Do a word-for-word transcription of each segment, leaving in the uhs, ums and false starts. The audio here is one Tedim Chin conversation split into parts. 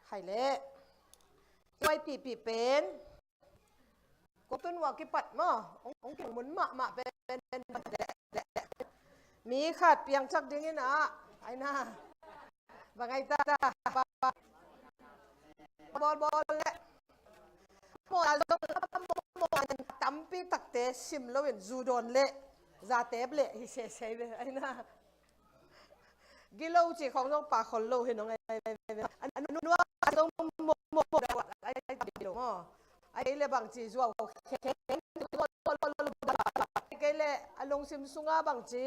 Khai leh. Huai pihpih pen. Kua tun ua kipat maw. Ong, ong kimun mahmah pen, pen, pen, pen. Mi khat piangthak dingin ah. Ai na. Bang ai ta ta. Bawl bawl leh. Maw a zong tampi takte sim loin zu dawn leh. Za tep leh hi sese ve. Ai na. Gilo ci khong zong pa khol lo hi nong ai ve. A nua zong mo mo mo ai ai lo mo. Ai le bang ci zuau. Kei le a lungsim sunga bang ci.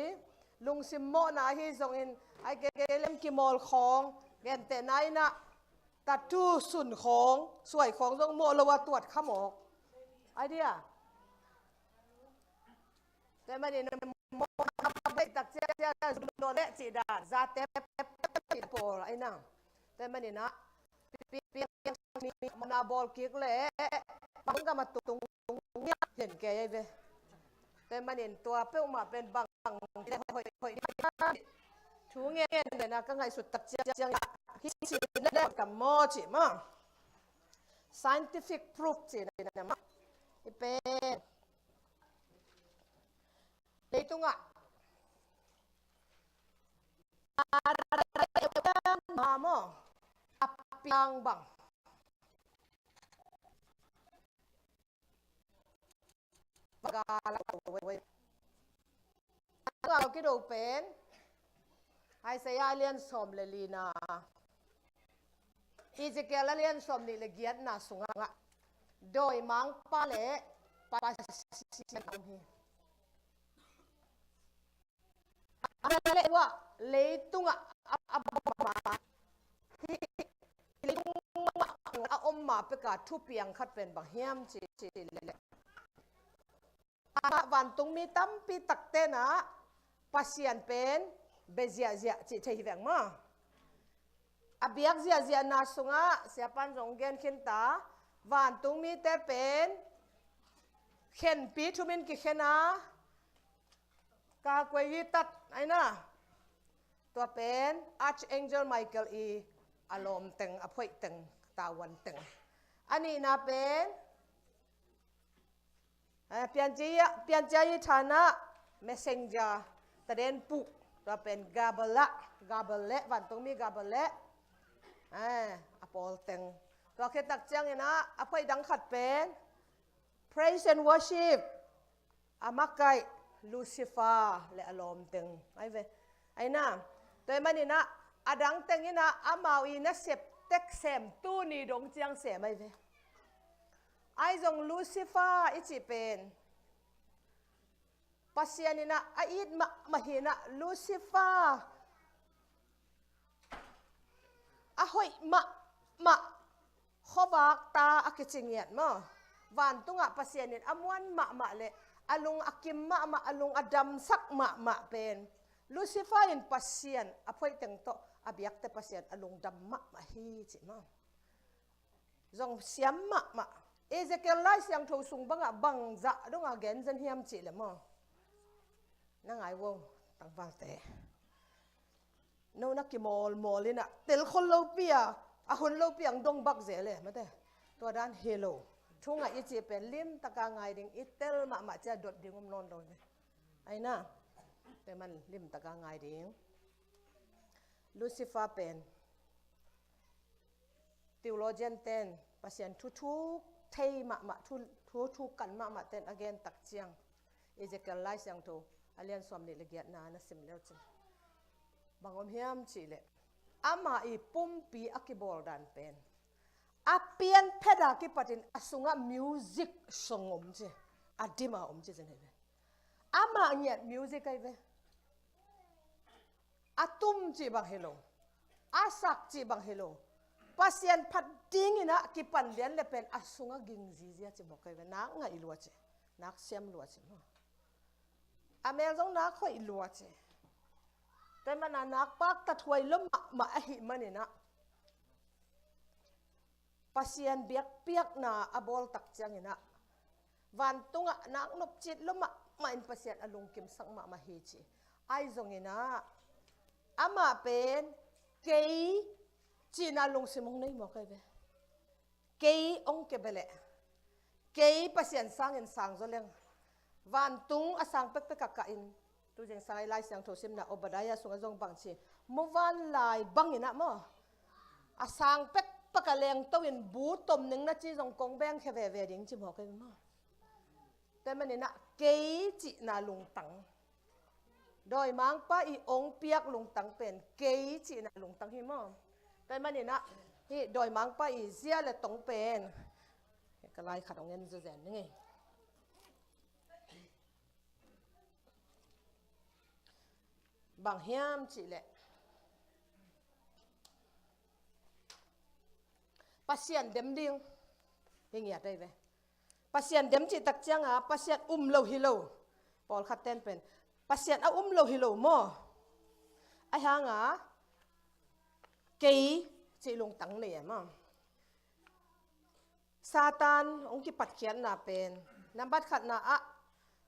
Lungsim mawhna ahi zongin ai kei le kimawl khong. Gentehna in ah tatu sun khong suai khong zong mawh lo a tuat kha mawk. Ai dia. Tua manin mawhna bei tak ciang ciang lo leh cih dan zate pep pep cih pawl ai na. Tua manin ah pi pi pi mawhna bawl kik leh bang gam a tung tung ngiat hian kei ai ve. Tua manin tua peuhmah pen bang bang hoih hoih thu ngen nena ka ngaihsut tak ciang ciang hi ci na kam maw cih maw. Scientific proof cih na maw. I pen Leitungah a maw a piang bang. Baga la wei. Baga kido pen Isaiah a lian sawm le lina, Ezekiel a lian sawm nih le giatna sungah dawimangpa le Pasian hi. A le uah leitungah a, a bawma hi leitungah a om ma peka thupiang khat pen bang hiam ci, ci le. Amah vantungmi tampi takte na Pasian pen bia ziahziah cih thei hi veng maw. A biak ziahziahna sungah siapan zong gen khinta vantungmite pen khenpi thumin kikhena ka kuai hi tat ai na. Tua pen Archangel Michael i a lawmteng a phoihteng tawanteng. A nihna pen Piancia i thana messenger taden puh tua pen Gabriel ah Gabriel le vantungmi Gabriel le a pawlteng. Tua khit tak ciangin ah a phoih dang khat pen praise and worship a makaih Lucifer le a lawmteng ai ve. Ai na tua manin ah a dangteng in ah amau i nasep tek sem tuni dong ciang sem ai ve. Ai zong Lucifer i cih pen Pasian in ah a it mahmah hi in ah Lucifer a hoih mahmah khuavak ta a kici ngiat maw. Vantungah Pasian in a muan mahmah le a lung a kim mahmah a lung a damsak mahmah pen Lucifer in Pasian a phoihteng tawh a biakte Pasian a lungdam mahmah hi cih maw. Zong siam mahmah. Ezekiel Lai Siangtho sung bangah bangzah dongah gen zen hiam cih le maw. Na ngai vo tangvalte. No na kimawlmawl in ah tel khol lopi a a hun lopi ang dong bak zel e mate. Tua dan hi lo. Thu ngaih i cih pen limtaka ngai ding i tel mahmah cia dot ding om nawn lo hi. Ai na. Tua man limtaka ngai ding. Lucifer pen theologian ten Pasian thuthuk thei mahmah thu, thuthuk kan mahmah ten a gen tak ciang Ezekiel Lai Siangtho a lian sawm nih le giatna na sim leu cin bang om hiam cih leh amah i pumpi a kibawl dan pen a pian phet a kipatin a sungah music song om ci a dim a om ci cin hi ve. Amah ngiat music ai ve. A tum cih bang hi lo. A sak cih bang hi lo. Pasian phat dingin ah kipan lian le pen a sungah ging zizia ci mawk ai ve. Nak ngaih lua ci. Nak siam lua ci maw. A mel zong nak hoih lua ci. Tua mana nak pakta thuai lo mahmah ahih manin ah Pasian biakpiakna a bawl tak ciangin ah vantungah nak nopcit lo mahmah in Pasian a lungkimsak mahmah hi ci. Ai zongin ah amah pen kei cihna lungsim hong nei mawk ahi ve. Kei hong kebe leh, kei Pasian sangin sang zaw leng, vantung a sang pekpek ah kah in, tuzing sang i Lai Siangtho simna Obadiah sungah zong bang ci, muvanlai bangin ah maw, a sang pekpek ah lengto in bu tom ning na ci zong kong bengkhia veve ding ci mawk ahi ve maw. Tua ahih manin ah kei cihna lungtang, dawimangpa i hong piak lungtang pen kei cihna lungtang hi maw. Tua ahih manin ah hih dawimangpa i zia le tong pen ka lai khat hong en zazen ning ei. Bang hiam cih leh Pasian dem ding hi ngiat ahi ve. Pasian dem cih tak ciangah Pasian um lo hi lo. Pawlkhat ten pen Pasian a um lo hi lo maw. Ahi hangah kei cih lungtang nei e maw. Satan hong kipatkhiatna pen nambat khatna ah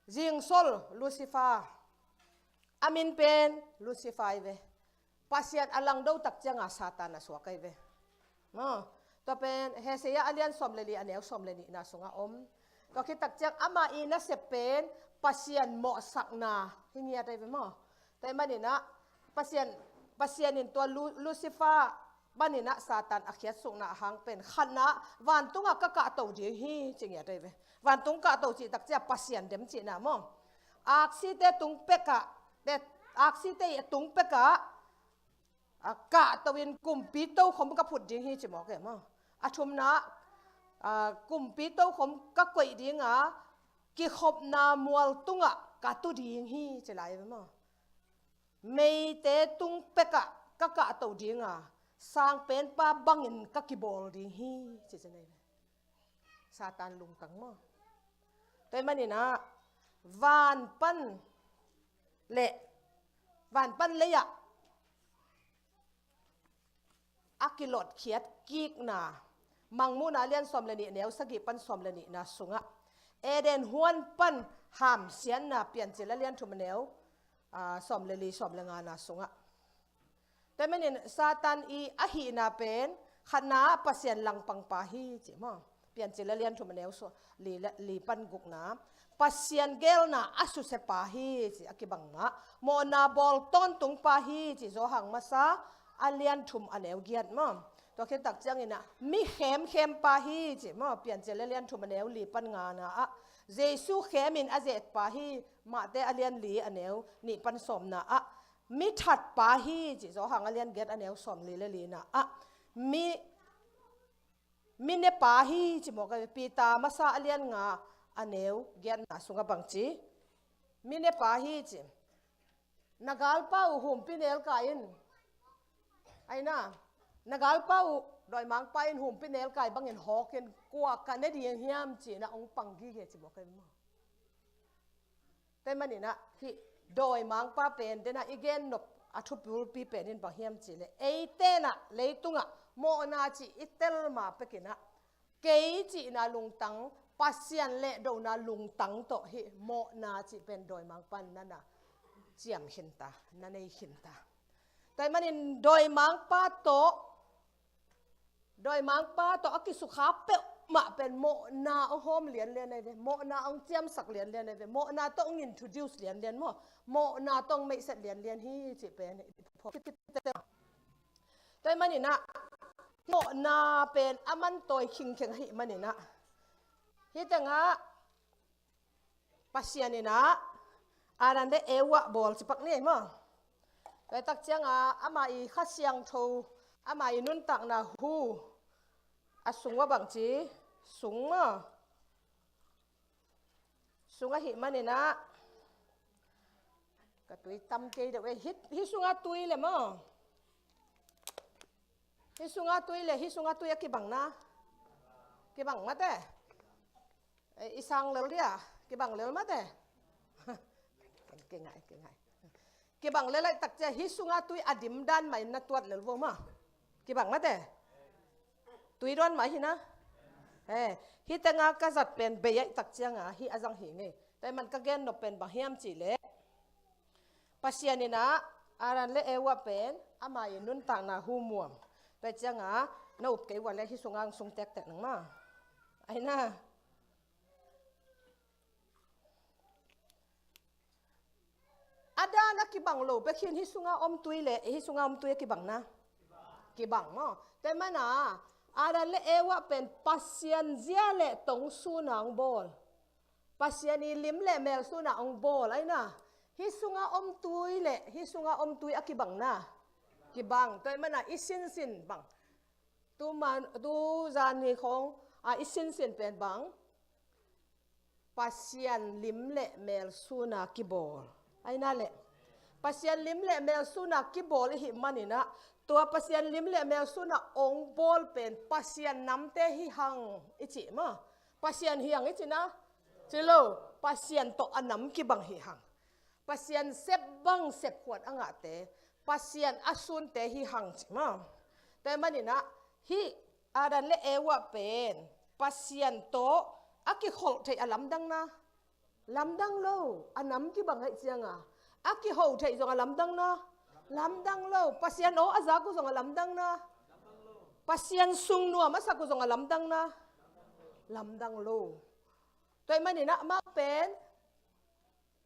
zingsol Lucifer. A min pen Lucifer ahi ve. Pasian a langdo tak ciangah Satan a suak ahi ve. Maw, tua pen Hosea a lian sawm le li a neu sawm le nihna sungah om. Tua khit tak ciang ama i nasep pen Pasian mawhsakna hi ngiat ahi ve maw. Tua ahih manin ah Pasian, Pasian in tua Lu-, Lucifer panin ah Satan a khiatsukna a hang pen khatna ah vantungah ka kahto ding hi ci ngiat ahi ve. Vantung kahto cih tak ciang Pasian dem cihna maw. Aksite tung pekah, te, aksite i a tung pekah, a, kahto in kumpi tokhom ka phut ding hi ci mawk e maw. A thumna ah, a, kumpi tokhom ka koih ding a, kikhopna mual tungah ka tu ding hi ci lai ve maw. Meite tung pekah ka kahto ding a, sangpenpa bangin ka kibawl ding hi ci ci nei ve. Satan lungtang maw. Tua ahih manin ah van pan le, van pan lei ah a kilotkhiat kikna, Mangmuhna lian sawm le nih neu sagih pan sawm le nihna sungah, Eden huan pan hamsiatna Piancil a lian thum a neu, aa, sawm le li, sawm le ngana sungah. Tua ahih manin Satan i ahihna pen khatna ah Pasian langpangpa hi ci maw. Piancil a lian thum a neu sawm li le li pan gukna, Pasian geelna a susiapa hi ci a kibang mah. Mawhna bawl tawntungpa hi ci Johan masa a lian thum a neu giat maw. Tua khit tak ciangin ah mi khemkhempa hi ci maw, Piancil a lian thum a neu li pan ngana ah. Jesu khemin a zetpa hi, Mate a lian li a neu nih pan sawmna ah. Mi thatpa hi ci Johan a lian giat a neu sawm li le lina ah. Mi, mi nepa hi ci mawk e, Peter masa a lian nga a neu giatna sungah bang ci. Mi nepa hi ci. Na galpa uh humpi nelkai in. Aina, na galpa uh dawimangpa in humpi nelkai bangin hawkin kua ka ne ding hiam ci-in ah hong pang gige ci mawk e maw. Tua ahih manin ah hih dawimangpa pen dena i gen nop a thupulpi pen in bang hiam cih leh, eite in ah leitungah mawhna cih i tel ma pekin ah, kei cihna lungtang, Pasian lehdona lungtang tawh hih mawhna cih pen dawimangpa in na na ciam khinta, na nei khinta. Tua ahih manin dawimangpa tawh, dawimangpa tawh a kisukha peuhmah pen mawhna hong hawm lianlian ahi ve, mawhna hong ciamsak lianlian ahi ve, mawhna tawh hong introduce lianlian maw, mawhna tawh hong meihset lianlian hi cih pen. Tua ahih manin ah mawhna pen a mantawi khingkheng ahih manin ah, hih tengah Pasian in ah Adam le Eva bawl cipak ni maw. Tua tak ciangah ama i Kha Siangtho, ama i nuntakna hu a sung uah bang ci, sung maw. Sung ahih manin ah ka tui tam kei deuh e, hih, hih sungah tui le maw. Hih sungah tui le hih sungah tui a kibang na. Kibang mate. Eh, i sang lel dia, kibang lel mate. Kei ngai, kei ngai. Kibang lel lai tak ciang hih sungah tui a dim dan mah in na tuat lel vo maw. Kibang mate. Tui dan mah hi na. Eh, hih tengah ka zat pen bei ai tak ciangah hih a zang hi ngei. Tua ahih man ka gen nop pen bang hiam cih leh, Pasian in ah Adam le Eva pen ama i nuntakna hu muam. Tua ciangah na up kei uh a leh hih sungah hong sung tektek nang maw. Ai na. A dan a kibang lo bek hi in, hih sungah om tui leh, hih sungah om tui a kibang na? Kibang maw. Tua ahih manin Adam le Eva pen Pasian zia le tong sun a hong bawl. Pasian i lim le mel sun a hong bawl ai na. Hih sungah om tui leh hih sungah om tui a kibang na? Kibang. Tua ahih manin i sinsin bang, tu man, tu zan ni khong a i sinsin pen bang, Pasian lim le mel sun a kibawl. Ai na leh, Pasian lim le mel sun a kibawl i hih manin ah, tua Pasian lim le mel sun a hong bawl pen Pasian namte hi hang i cih maw. Pasian hi hang i cih na? Ci lo. Pasian tawh a nam kibang hi hang. Pasian sep bang sep khuan a ngahte, Pasian a sunte hi hang ci maw. Tua ahih manin ah, hih Adam le Eva pen Pasian tawh a kikholh theih a lamdang na? Lamdang lo. A nam kibang ahih ciangah a kiho theih zong a lamdang na? Lamdang lo. Pasian aw a zak uh zong a lamdang na? Pasian sung nuam a sak uh zong a lamdang na? Lamdang lo. Tua ahih manin ah amau pen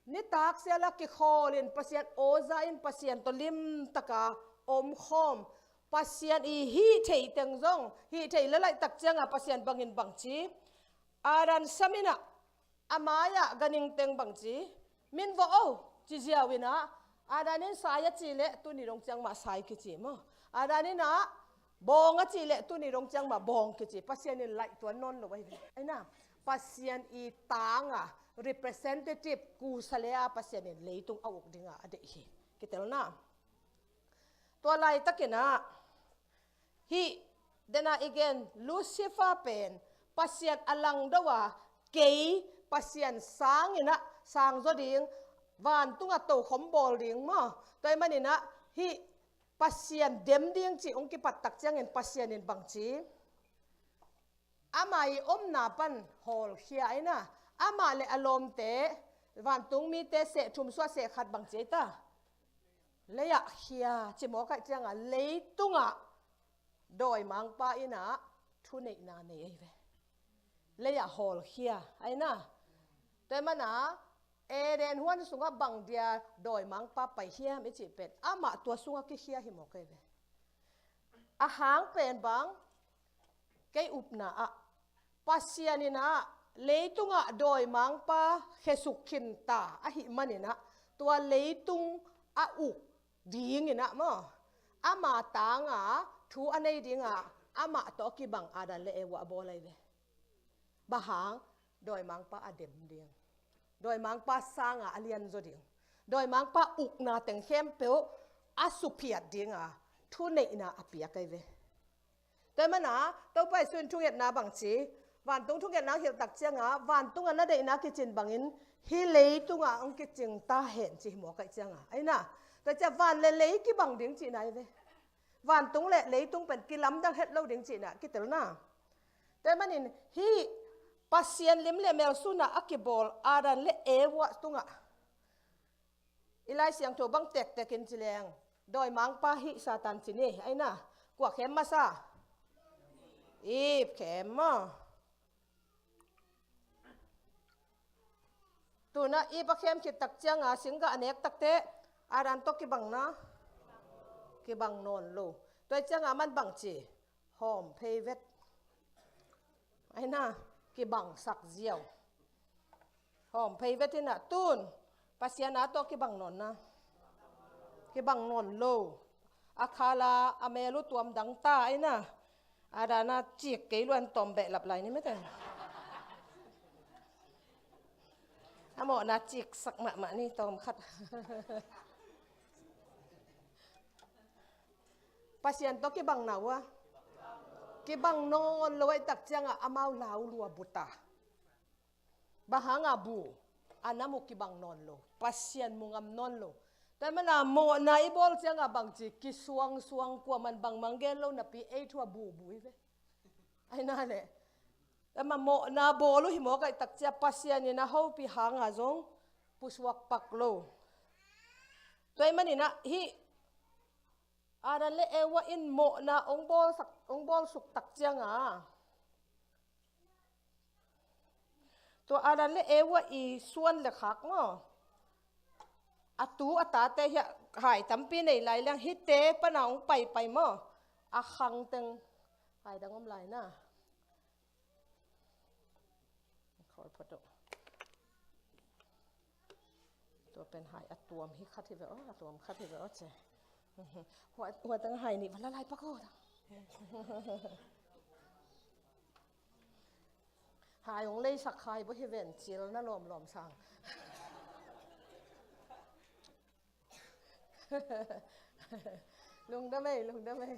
nitak sial a kikhawl in, Pasian aw za in, Pasian tawh limtak a omkhawm, Pasian i hih theih teng zong, hih theih leh laihtak ciangah Pasian bangin bangci, Adam sam in ah, a mai-ah ganhing teng bangci, min vawh o, ci ziau in ah, Adam in sai a cih leh tuni dong ciang mah sai kici maw. Adam in ah bawng a cih leh tuni dong ciang mah bawng kici. Pasian in laih tuan nawn lo ahi ve. Ai na, Pasian i tang a representative, kusa le a Pasian in leitung a uk ding a a deih hi. Kitel na. Tua laitakin ah, hih, den a i gen, Lucifer pen Pasian a langdo a, kei Pasian sang in ah sang zaw ding, vantung a tokhom bawl ding maw. Tua ahih manin ah, hih Pasian dem ding cih hong kipat tak ciangin Pasian in bangci, amah i omna pan hawlkhia ai na. Amah le a lawmte, vantung mite seh thum suah seh khat bangci ai ta? Lei-ah khia, ci mawk ahih ciangah leitungah dawimangpa in ah thuneihna nei ahi ve. Lei-ah hawlkhia ai na. Tua ahih manin ah, Eden huan sungah bang dia dawimangpa pai hiam i cih pen, amah tua sungah kikhia hi mawk ahi ve. A hang pen bang, kei upna ah, Pasian in ah leitungah dawimangpa khesuk khin ta ahih manin ah, tua leitung a uk dingin ah maw, ama tang a thu a nei ding a, amah tawh kibang Adam le Eva a bawl ahi ve. Bang hang? Dawimangpa a dem ding, dawimangpa sang a a lianzaw ding, dawimangpa ukna teng khempeuh a suphiat ding a thuneihna a piak ahi ve. Tua ahih manin ah, Topa Jesuh in thungetna bangci, vantung thungetna hilh tak ciangah, vantung a na deihna kicing bangin, hih leitungah hong kicing ta hen ci hi mawk ahih ciangah. Ai na, tua ciang van le lei kibang ding cihna ahi ve. Vantung le leitung pen kilamdang het lo ding cihna, kitel na. Tua ahih manin, hih Pasian lim le mel sun a a kibawl Adam le Eva tungah i Lai Siangtho bang tektek in ci leng, dawimangpa hih Satan ci ni, ai na, kua khem masa? Eve khem maw. Tu-in ah Eve a khem khit tak ciangah singgah a nek tak teh, Adam tawh kibang na? Kibang nawn lo. Tua ahih ciangah aman bangci, hawm phei vet. Ai na, kibangsak ziau. Hawm phei vet in ah, tu-in Pasian a tawh kibang nawn na? Kibang nawn lo. A khala a mel uh tuam dang ta, ai na. A dan a cik kei lua in tawm behlap lai ni mete. A mawhna ciksak mahmah ni tawm khat. Pasian tawh kibang na uh a? Kibang nawn lo ahih tak ciangah amau lau lua buta. Bang hang a bu? A nam uh kibang nawn lo, Pasian mu ngam nawn lo. Tua ahih manin ah mawhna i bawl ciangah bangci, kisuangsuang, kuaman bangmah gen lo napi ei thu a bubu hi ve. Ai na leh, tua ahih manin mawhna bawl uh hi mawk ahih tak ciang Pasian in a hopih hang a zong pusuak pak lo. Tua ahih manin ah hih Adam le Eva in mawhna hong bawlsak, hong bawlsuk tak cianga, tua Adam le Eva i suan le khak maw, a tu a tate hiah hai tampi nei lai leng hihte pana hong paipai maw, a khangteng hai dang om lai na. Khawl phot uh. Tua pen hai a tuam hi khat hi ve aw, a tuam khat hi ve aw ce. Hua, hua tang hai nih va la lai pak aw. Hai hong leisak hai bawh hi ven, cil na lawmlawm sang. Lungdam ei, lungdam ei.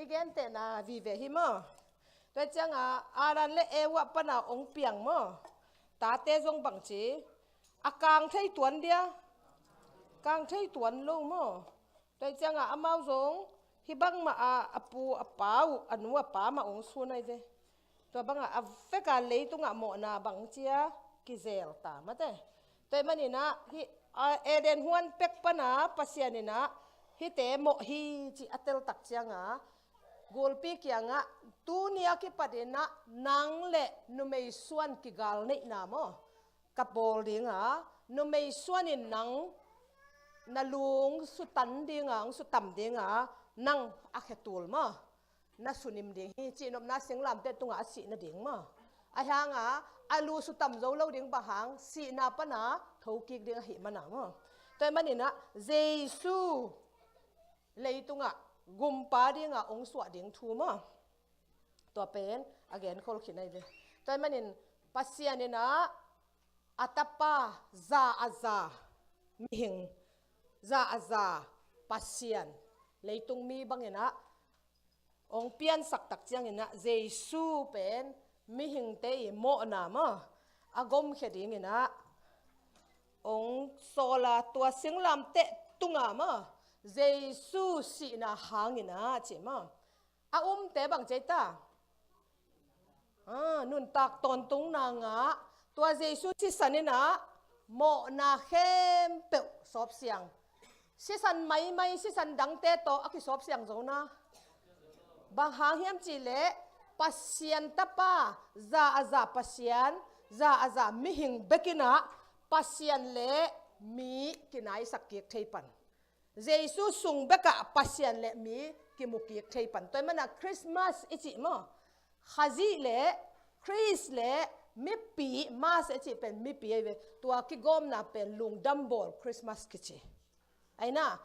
I gentehna vive hi maw. Tua cianga Adam le Eva pana hong piang maw, tate zong bangci a kang thei tuan dia, kang thei tuan lo maw. Tua cianga amau zong hih bangmah a, a pu a pa uh, a nu a pa mah hong sun ahi ve. Tua banga a veka leitungah mawhna bangcia kizel ta mate. Tua hih maninah hih, a, Eden huan pek pana Pasian inah hihte mawh hi ci a teltak cianga gulpi kiangah, tuni a kipatinah nang le numei suan kigal neihna maw ka bawl dinga, numei suanin nang na lung sutan dinga, hong sutam dinga, nang a khetul maw na sunim ding hi, cihnopna singlamteh tungah a sih nading maw. Ahi hanga a lu sutam zo lo ding, bang hang, sihna pana thokik ding ahih mana maw. Tua hih maninah Jesu leitungah gumpa dinga hong suah ding thu maw, tua pen a genkhol khin ahi ve. Tua hih manin Pasian inah a tapa za a za mihing, za a za Pasian, leitung mi banginah hong piansak tak cianginah Jesu pen mihingte i mawhna maw a gomkhia dinginah hong sawla, tua singlamteh tunga maw Jesu sihna hanginah ci maw a umte bang ci ta. Ah, nuntak tawntungna ngah, tua Jesu sisan inah mawhna khempeuh sawpsiang. Sisan maimai, sisan dangte tawh a kisawpsiang zona. Bang hang hiam cihleh Pasian tapa, za a za Pasian, za a za mihing bekinah Pasian le mi kinaisak kik thei pan. Jesu sung bekah Pasian le mi kimukik thei pan. Tua hih mana Christmas i cih maw, Khazih le Khrist le mipi, Mass i cih pen mipi ahi ve. Tua kigawmna pen lungdam bawl Christmas kici. Aina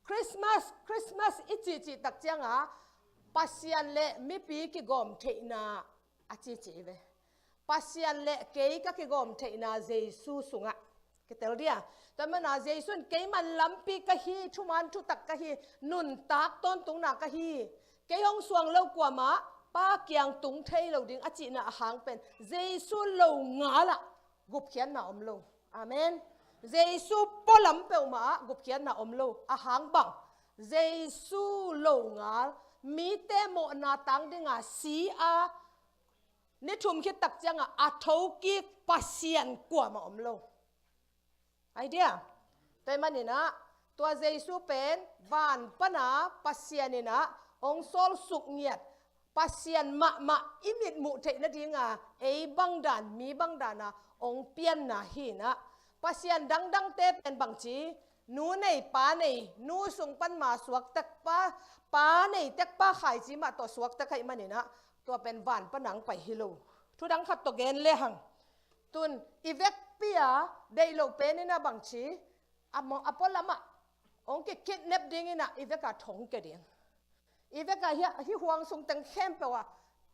Christmas, Christmas i cihcih tak cianga Pasian le mipi kigawm theihna a cihcih hi ve. Pasian le kei ka kigawm theihna Jesu sungah kitel dia. Tua mana Jesu in keiman lampi ka hi, thuman thutak ka hi, nuntak tawntungna ka hi, kei hong suang lo kuamah Pa kiang tung thei lo ding a cihna a hang pen Jesu lo ngalah gupkhiatna om lo. Amen. Jesu pualam peuhmah ah gupkhiatna om lo. A hang bang, Jesu lo ngal, mite mawhna tang dinga si a, ni thum khit tak cianga a thokik Pasian kuamah om lo. Idea. Tua hih maninah tua Jesu pen van pana Pasian inah hong sawlsuk ngiat, Pasian mahmah i mitmuh theih nadinga ei bangdan, mi bangdana hong pianna hinah, Pasian dangdangte pen bangci, nu nei pa nei, nu sung pan ma suaktek, pa, pa nei tek pa khaici mah tawh suaktek ahih maninah tua pen van pana hong pai hi lo. Thudang khat tawh gen lehang, tun i vekpi a deih loh pen inah bangci, a maw, a pualamah hong kikidnap dinginah i veka thong kia ding. I veka hih, hih huang sung teng khempeuh ah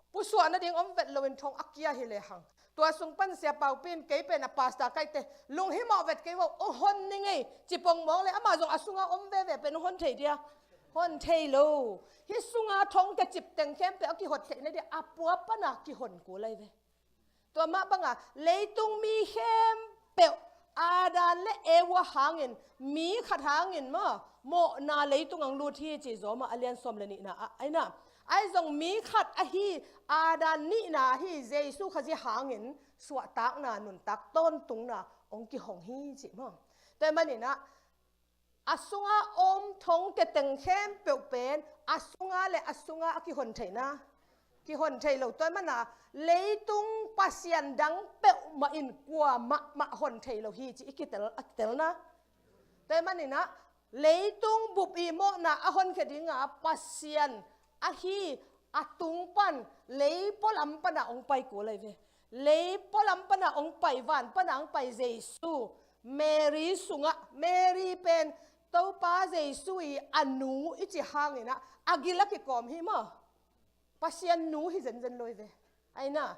pusuah nading om vet loin thong a kia hi lehang, tua sung pan Sia Paupi in kei pen a pastor kaite lunghimawh vet kei vo, hong hon ni ngei, cipong mawng le amah zong a sunga om veve pen hong hon thei dia? Hon thei lo. Hih sunga thong kia cip teng khempeuh a kihot theih nadia a pua pana kihon kul ahi ve. Tua mah banga leitung mi khempeuh Adam le Eva hangin, mi khat hangin maw mawhna leitung ang lut hi ci Rom a lian sawm le nihna ah, aina, ahi zong mi khat ahi Adam nihna ahi Jesu Khazih hangin suahtakna, nuntak tawntungna hong kihong hi ci maw. Tua hih maninah a sunga om thong keteng khempeuh pen a sunga le a sunga a kihon theihna, kihon thei lo. Tua ahih manin leitung pasian dang peuhmah in kuamah mah hon thei lo hi ci i kitel, a kitelna. Tua ahih manin ah leitung bup i mawhna a honkhia dinga Pasian ahi a tung pan lei pualam pana hong pai kul lai ve. Lei pualam pana hong pai, van pana hong pai Jesu Mary sungah, Mary pen Topa Jesu i a nu i cih hangin ah a gil a kikawm hi maw? Pasian nu hi zenzen lo hi ve. Aina,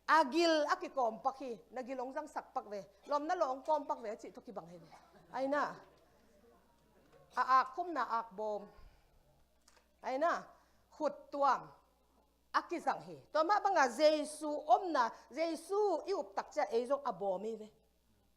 a gil a kikawm pak hi, na gil hong zangsak pak ve. Lawm na lawm hong kawm pak ve a cih tawh kibang hi ve. Aina, a ak khumna ak bawm. Aina, khut tuam a kizang hi. Tua mah banga Jesu omna, Jesu i up tak ciang ei zong a bawm hi ve.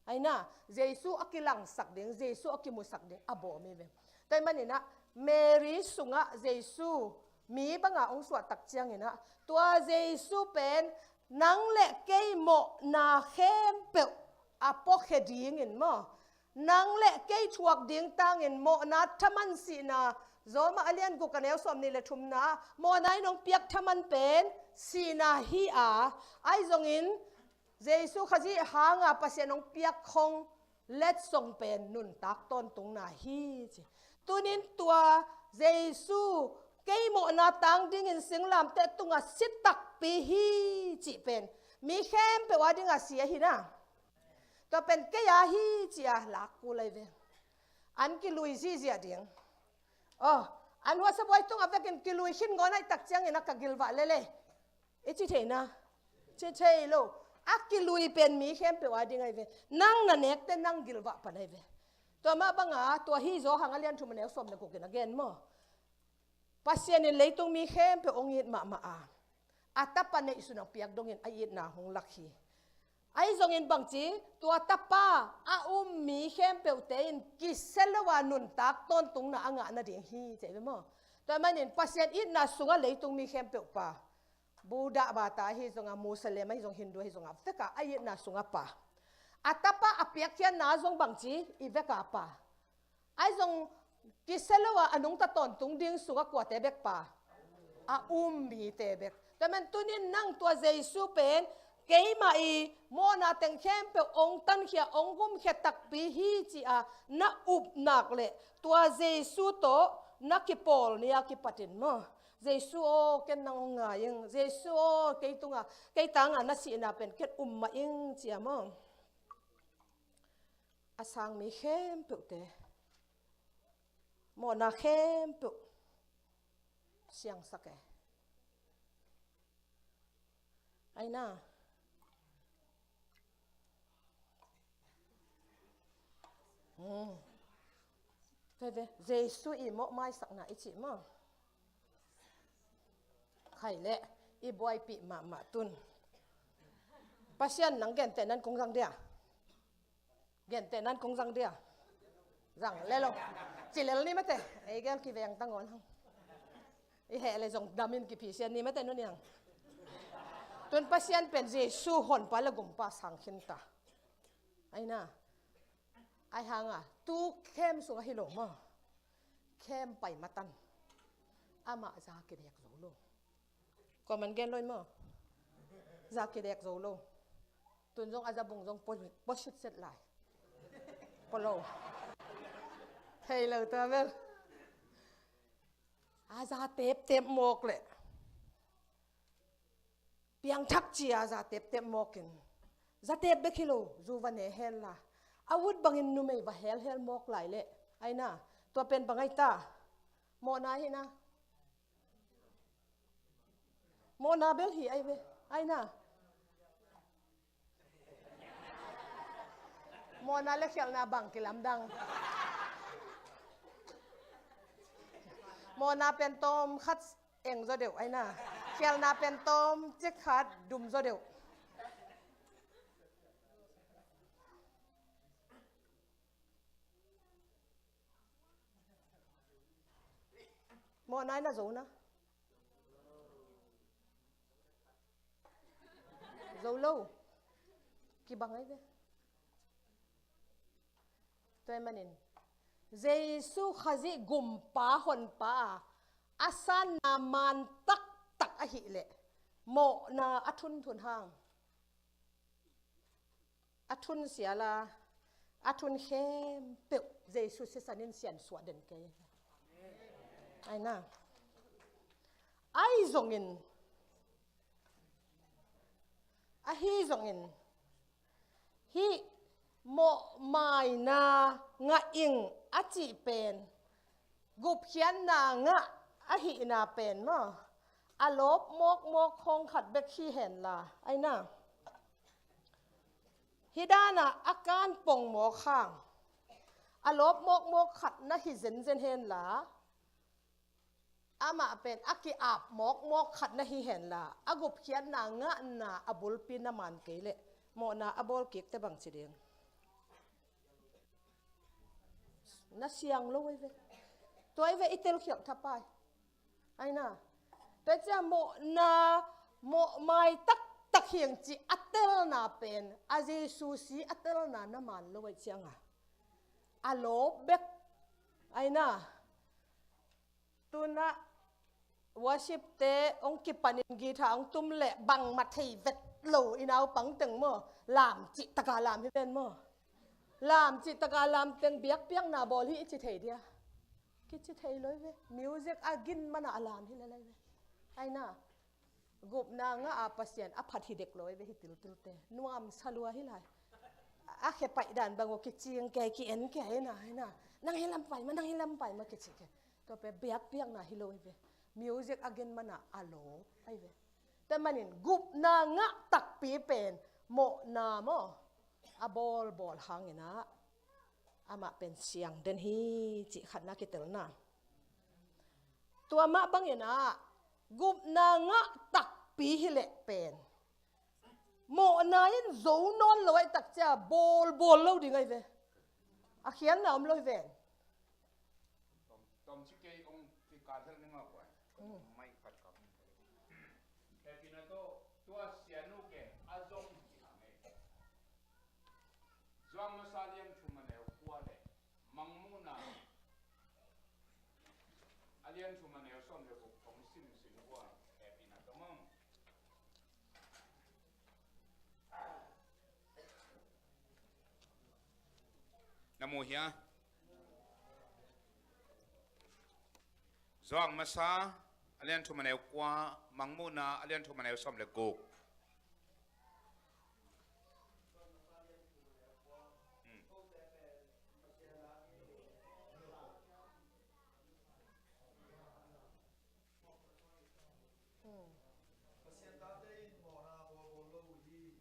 Aina, Jesu a kilangsak ding, Jesu a kimusak ding a bawm hi ve. Tua ahih manin ah Mary sungah Jesu mi banga hong suah tak ciangin ah tua Jesu pen nang le kei mawhna khempeuh a puakhia dingin maw? Nang le kei thuak ding tangin mawhna thaman sihna, Roma a lian guk a neu sawmnih le thumna, mawhna in hong piak thaman pen sihna hi a, ahi zongin Jesu Khazih hanga Pasian hong piak khong letsong pen nuntak tawntungna hi ci. Tunin tua Jesu kei mawhna tang dingin singlamteh tungah si takpi hi cih pen mi khempeuh a dinga si ahi na. Tua pen kei a hi ci a lak kul lai ve. An kilui zihziah ding. Oh, an huasa buai tungah vekin kilui khin ngawn ahih tak ciangin a ka gilvah lele. I ci thei na. Ci thei lo. A kilui pen mi khempeuh a ding ahi ve. Nang na nekte nang gilvah pan ahi ve. Tua mah banga tua hi Johan a lian thum a neu sawm le guk in a gen maw? Pasian in leitung mi khempeuh hong it mahmah a, a tapa neihsun a piak dongin a itna hong lak hi. Ahi zongin bangci, tua tapa a um mi khempeuhte in kisia lo a nuntak tawntungna a ngah nading hi ci ahi ve maw? Tua ahih manin Pasian itna sungah leitung mi khempeuh pa, Buddha bata ahi zongah, Muslim ahi zong, Hindu ahi zongah, veka a itna sungah pa. A tapa a piakkhiatna zong bangci, i veka pa. Ahi zong kisia lo a a nungta tawntung ding sungah kuate bek pa? A um mite bek. Tua ahih manin tunin nang tua Jesu pen keimah i mawhna teng khempeuh hong tankhia, hong gumkhia takpi hi ci a na up nak leh tua Jesu tawh na kipawl ni a kipatin maw? Jesu aw, ken nang hong ngai ing. Jesu aw, kei tunga, kei tanga na sihna pen ken um mah ing ci a maw? A sang mi khempeuhte, mawhna khempeuh siangsak e. Aina. Hmm. Ve ve, Jesu i mawh maisakna i cih maw? Khai leh, i buaipih mahmah tun. Pasian nang gentehna in kong zang dia? Gentehna in kong zang dia? Zang lel lo. Ci lel ni mate. Ei gel kiveng ta ngawn hang. I heh le zong damin kiphisian ni mate nu niang. Tun Pasian pen Jesu honpa le gumpa sang khin ta. Aina. Ahi hanga, tu khem sungah hi lo maw? Khem pai matan. Amah za kidek zo lo. Kua man gen lo in maw? Za kidek zo lo. Tun zong a za bung zong pua, pua sitset lai. Pua lo. Thei lo tua bel. A za teptep mawk leh. Piangthak ci a za teptep mawkin. Za tep bek hi lo, zu va ne hel la. A ut bangin numei va helhel mawk lai leh. Aina, tua pen bang ahi ta? Mawhna hi na. Mawhna bel hi ahi ve. Aina. Mawhna le khialhna bang kilamdang. Mawhna pen tawm khat eng zaw deuh, aina. Khialhna pen tawm cik khat dum zaw deuh. Mawhna in a zo na. Zo lo. Kibang ahi ve. Tua ahih manin Jesu Khazih gumpa honpa a, a sanna man taktak ahih leh mawhna a thunthun hang a thun siala, a thun khempeuh Jesu sisan in siansuah den kei. Aina. Ahi zongin, ahi zongin, hih mawhmaina ngah ing a cih pen gupkhiatna ngah ahihna pen maw, a lawp mawkmawk khawng khat bek hi henla, aina, hih dana a kan pongmawk hang a lawp mawkmawk khat na hi zenzen henla, amah pen a ki-ap mawkmawk khat na hi henla, a gupkhiatna ngahna a bulpi na man kei leh mawhna a bawl kikte bang ci ding? Na siang lo ei ve. Tua ei ve i telkhialh thapai. Aina. Tua cia mawhna, mawhmai taktak hiang ci a telna pen a Jesu si a telna na man lo ei cianga, a lawp bek. Aina. Tuna worship te hong kipanin guitar hong tum leh bangmah thei vet lo i naupang teng maw, lam cihtaka lam hi ven maw. Lam cihtaka lam teng biakpiakna bawl hi i ci thei dia? Kici thei lo ei ve. Music a gin mana a lam hi lel ei ve. Aina. Gupna ngah a Pasian a phat hi dek lo ei ve hi tiltilte. Nuamsa lua hi lai. A khe paih dan bang aw kicing kei, ki-en kei aina, aina. Nang hi lampai ma, nang hi lampai ma kici kei. Tua pen biakpiakna hi lo ei ve. Music a gen mana a lawp ei ve. Tua manin gupna ngah takpi pen mawhna maw, a bawlbawl hangina amah pen siang den hi cih khatna kitelna. Tua mah bangina gupna ngah takpi hileh pen mawhna in zo nawn lo ahih tak cia bawlbawl lo ding ahi ve. A khiatna om lo hi ven. Tom, tom ci kei ong kikal hel ning a kuai. Mm. Mai khat kap. Hepina to, tua sianu ke a zong ci hang e. Zuang masa lian thum a neu kua le Mangmuhna a lian thum a neu sawm le guk kong sim sim kua. Hepina to mong. Na mu hia? Zuang masa a lian thum a neu kua, Mangmuhna a lian thum a neu sawm le guk. Hmm. Hmm. Pasian tate in mawhna bawlbawl lo uh hi.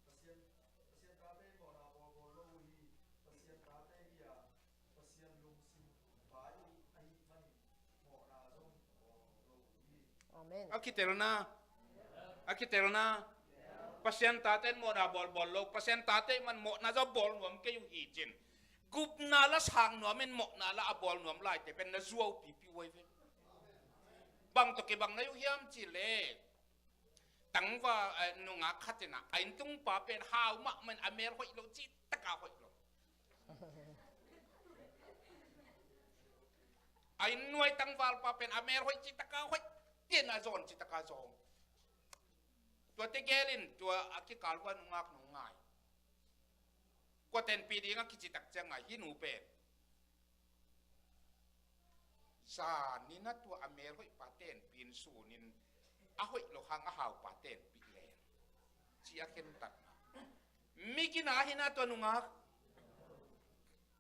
Pasian, Pasian tate in mawhna bawlbawl lo uh hi. Pasian tate hi a, Pasian lungsim vai uh ahih manin mawhna zong bawlbawl lo uh hi. Amen. A kitelna. A kitelna. Pasian tate in mawhna bawlbawl lo. Pasian tate in man mawhna zong bawl nuam kei uh hi cin. Gupna la sang nuam in mawhna la a bawl nuam laite pen na zuau pipi uh ahi ve. Bang tawh kibang na hi uh hiam cih leh, tangval, eh, nungak khat in a, a inntung pa pen hau mahmah in a mel hoih lo, cih taka hoih lo. A inn nuai tangval pa pen a mel hoih, cih taka hoih, tin a zawn, cih taka zawn. Tua tegel in tua a kikal uh a nungak nung ngai. Kua tenpih ding a kici tak ciang ngai, hih nu pen zanin a tua a mel hoih pa tenpih in, sunin a hoih lo hang a hau pa tenpih leng, ci a khentatna. Migina hi na tua nungak.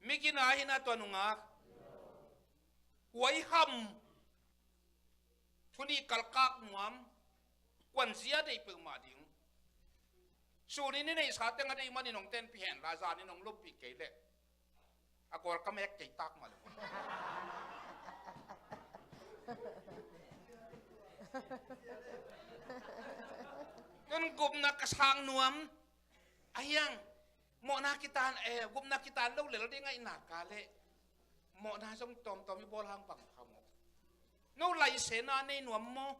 Migina hi na tua nungak. Huai ham. Thu nih kalkak nuam. Kuan zia deih peuhmah ding. Sunin i neihsa teng a deih manin hong tenpih hen la, zanin hong loppih kei leh a kawl ka mek kei tak mah lo. Tun gupna ka sang nuam. A hiang, mawhna kitan, eh, gupna kitan lo lel ding a i nak a leh mawhna zong tawmtawm i bawl hang bang pha maw? No laisena nei nuam maw?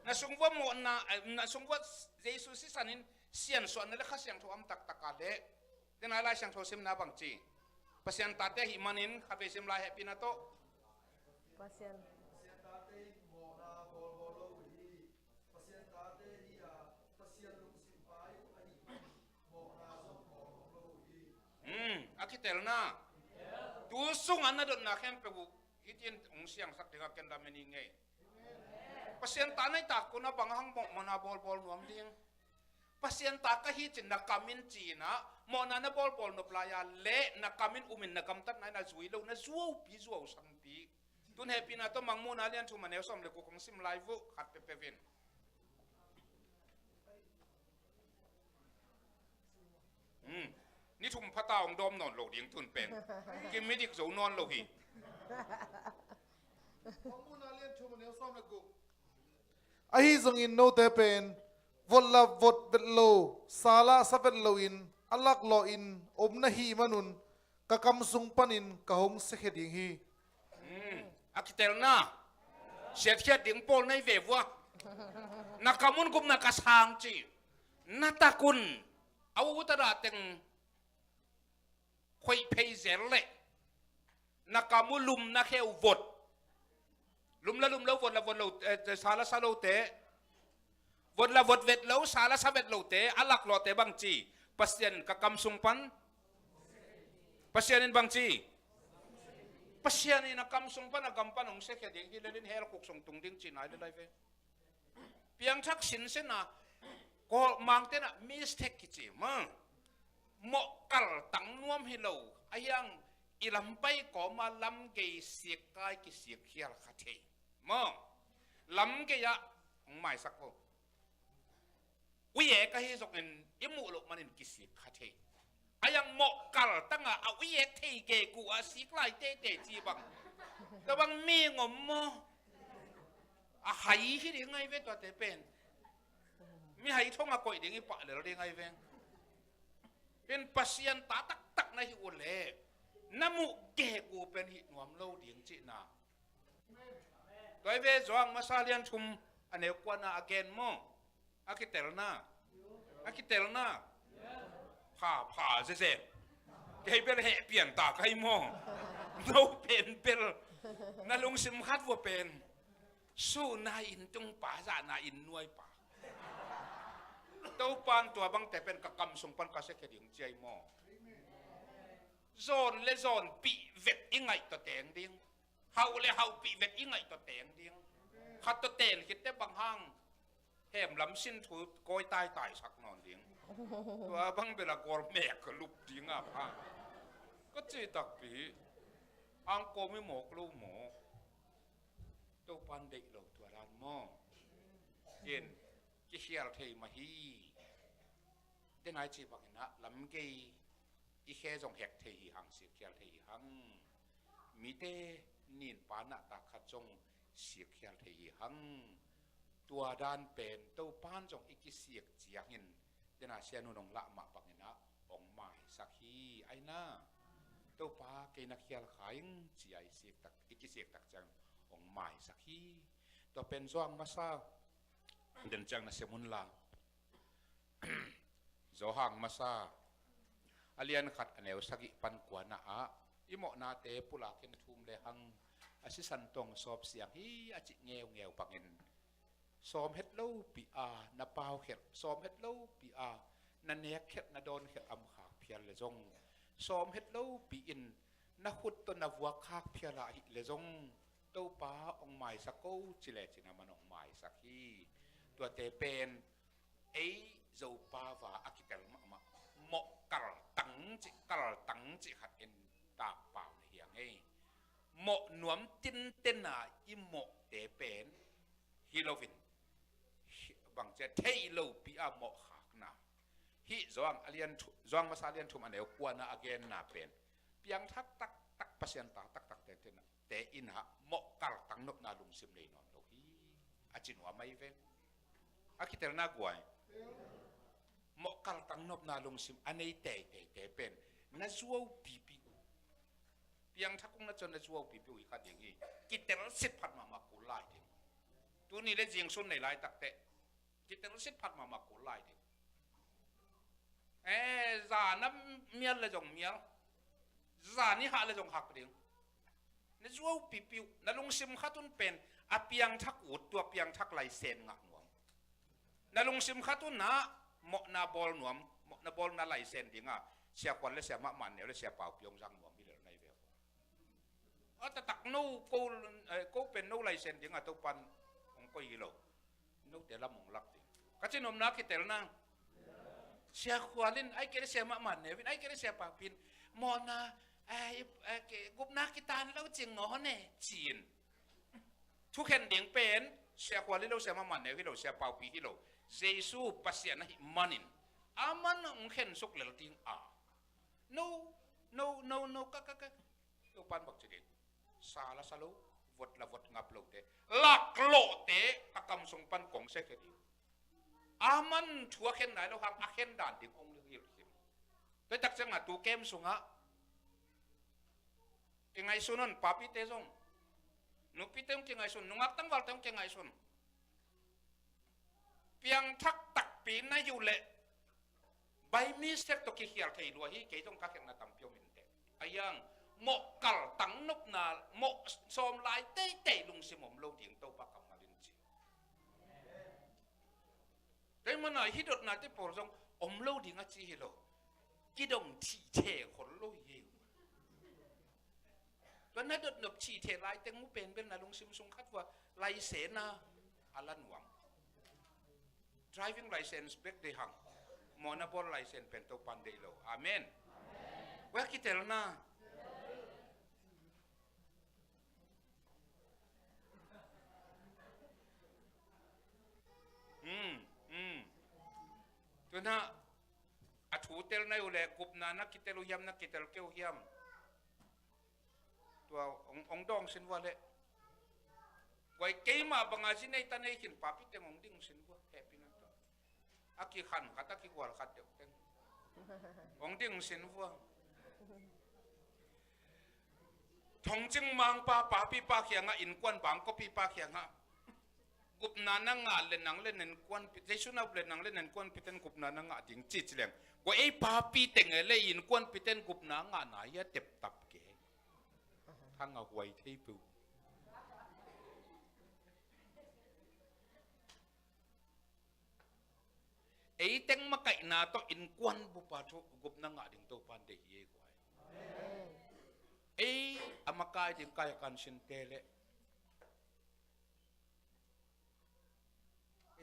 Na sung vua mawhna, eh, na sung vua Jesu sisan in siansuahna le Kha Siangtho om taktak a leh, tena Lai Siangtho simna bang ci? Pasian tate ahih manin khatvei sim lai, hehpihna tawh. Pasian. Hmm, a kitelna. Tu sungah na dotna khempeuh uh hih in hong siangsak dingah ken lam en ing ei. Pasian ta na hih tak un a bang hang mawhna bawlbawl nuam ding? Pasian ta ka hi ci-in na kam in ci-in ah, mawhna na bawlbawl nop lai-a leh na kam in um in na gamtatna in a zui lo, na zuaupi zuausangpi. Tun hehpihna tawh Mangmuhna a lian thum a neu sawm le guk kong sim lai vuh khat peuhpeuh in. Hmm. Ni thum phata hong dawm nawn lo ding tun pen. Kim midik zo nawn lo hi. Ahi zongin note pen vot la vot vet lo, sa la sa vet loin a laklawh in om na hih manun ka kam sung panin ka hong siakhia ding hi. Hmm. A kitelna. Siatkhiat ding pawl na hi ve vua. Na kam un gupna ka sang ci. Na tak un a ut a dah teng khoih phei zel leh na kam uh lum na khe uh vot. Lum la lum lo, vot la vot lo, eh, sa la sa lote. Vot la vot vet lo, sa la sa vet lote, a laklawhte bang ci? Pasian ka kam sung pan. Pasian in bang ci? Pasian in a kam sung pan, a gam pan hong siakhia ding hi lel in hell khuk sung tung ding ci nai le lai ve. Piangthak sinsen a, ko Mangte in ah mistake kici maw. Mawh kaltang nuam hi lo, a hiang i lam pai kawma lam gei sik kai kisik khial kha thei maw. Lam gei ah hong maisak ko. Uiek ahi zongin i muh loh manin kisik kha thei. A hiang mawh kaltang a, a uiek thei gegu a sik lai teitei ci bang. Tua bang mi ngom maw. A hai hi ding ngai ve tuate pen. Mi hai thong a koih ding i pah lel ding ngai ve. Pen Pasian ta taktak na hi uh leh na muh gegu pen hih nuam lo ding cihna. Tua hi ve, Johan masa lian thum a neu kuana a gen maw. A kitelna. A kitelna. Pha, pha, zeze. Kei bel heh pian ta kai maw. No pen bel. Na lungsim khat vua pen. Suhna in tung pa, zahna in nuai pa. Topan tua bangte pen ka kam sung pan ka siakhia ding ci ai maw. Zawn le zawn pih vet i ngaih tawh teng ding. Hauh le hauh pih vet i ngaih tawh teng ding. Khat tawh ten khitte bang hang. Hem lam sin thu kawi taitai sak nawn ding. Tua bang bel a gol mek ka lup ding a pha. Ka ci takpi. Angkawm i mawk lo maw. Topan deih lo tua dan maw. Ken kikhial thei mah hi. Denai ci bangin ah lam gei i khe zong hek thei hi hang, sikkhial thei hi hang. Mite nin pa nahtak khat zong sikkhial thei hi hang. Tua dan pen Topan zong i kisik ciangin, dena sianu nong lah mah bangin ah hong maisak hi. Aina Topa kei na khial kha ing ci-a i sik tak, i kisik tak ciang hong maisak hi. Tua pen Johan masa den ciang na sim un la. Johan masa a lian khat a neu sagih pan kuana ah i mawhnate pulak in thum le hang a sisan tong sawp siang hi a cih ngeungeu bangin sawm het lopi a na paukhelh, sawm het lopi a na nekkhelh, na dawnkhelh am khak phial le zong, sawm het lopi in na khut tawh na vuak khak phial ahih le zong, Topa hong maisak ko ci le cin a man hong maisak hi. Tuate pen ei Zopa va a kitel mahmah mawh kaltang cih, kaltang cih khat in takpau na hiang ei. Mawh nuam tintena i mawhte pen hi loin, bangcia theih lopi a mawh khakna. Hih Johan a lian thu-, Johan masa a lian thum a neu kuana a genna pen piangthak taktak, Pasian ta taktak te, te, te in ah mawh kaltang nopna lungsim nei nawn lo hi. A ci nuam ahi ve. A kitelna guai. Mawh kaltang nopna lungsim a nei teiteite pen na zuau pipi uh. Piangthak ung na ciang na zuau pipi uh hi kha ding hi. Kitel sit phat mahmah kul lai ding. Tuni le zing sun nei laitak teh kitel sit phat mahmah kul lai ding. Eh, zan a mial le zong mial. Zan i hah le zong hak ding. Na zuau pipiu, na lungsim khat un pen a piangthak ut, tua piangthak laisen ngah nuam. Na lungsim khat un ah mawhna bawl nuam, mawhna bawlna laisen ding a, Sia Khual le Sia Mahmah neu le Sia Paupi hong zang nuam hi lel nai ve. A taktak no ko, eh, ko pen no laisen ding a Topan hong koih hi lo. Note lam hong lak ding. Ka cin omna kitelna. Sia Khual in, ai kei le Sia Mahmah neu in, ai kei le Sia Paupi in, mawhna, ai, ai, ke, gupna kitan lo cing ngaw ne, ci-in. Thukhen ding pen, Sia Khual hi lo, Sia Mahmah neu hi lo, Sia Paupi hi lo. Jesu Pasian ahih manin. Aman hong khensuk lel ding a. No, no, no, no, ka, ka, ka. Topan bang ci ding. Sa la sa lo, vot la vot ngap lote. Lak lawhte, a kam sung pan kong se khe ding. Aman thu a khen nai lo hang, a khen dan ding hong hilh khin. Tua tak ciang a tu kem sungah. Kingaihsun un, papite zong. Nupite zong kingaihsun, nungak tangvalte zong kingaihsun. Piangthak takpi na hi uh leh, by mistake tawh kikhial thei lua hi, kei zong ka khenna tampi om inteh. A iang, mawh kal tang nopna, mawh sawm lai teitei lungsim om lo ding Topa kammal in ci. Tua ahih manin hih dotnate pawl zong om lo ding a ci hi lo. Kidong thih theh khol lo hi. Tua na dotnop thih theh lai teng mu pen bel na lungsim sung khat vua laisen a la nuam. Driving license bek deih hang. Mawhna bawl license pen Topan deih lo. Amen. Vua kitelna. Hmm, hmm. Tuna a thu tel nai uh leh gupna na kitel uh hiam, na kitel kei uh hiam? Tua hong, hong dawng sin vua leh. Guai keima banga zi nei ta nei khin papi teng hong ding sin vua. Hehpihna tua. A kikhan khat, a kigual khat deuh teng. Hong ding sin vua. Thongcing mangpa papipa kiangah, innkuan bangkawpi pa kiangah, gupna na ngah le nang le na innkuanpi, Jesu na up le nang le na innkuanpite'n gupna na ngah ding ci ci leng. Kua ei papi teng e le innkuanpite'n gupna ngah na hia teptap ke. Thang a huai thei peuh. Ei teng makaihna tawh innkuan bupa thu gupna ngah ding Topan deih hi ei guai. Ei a makai ding kai a kansinte le.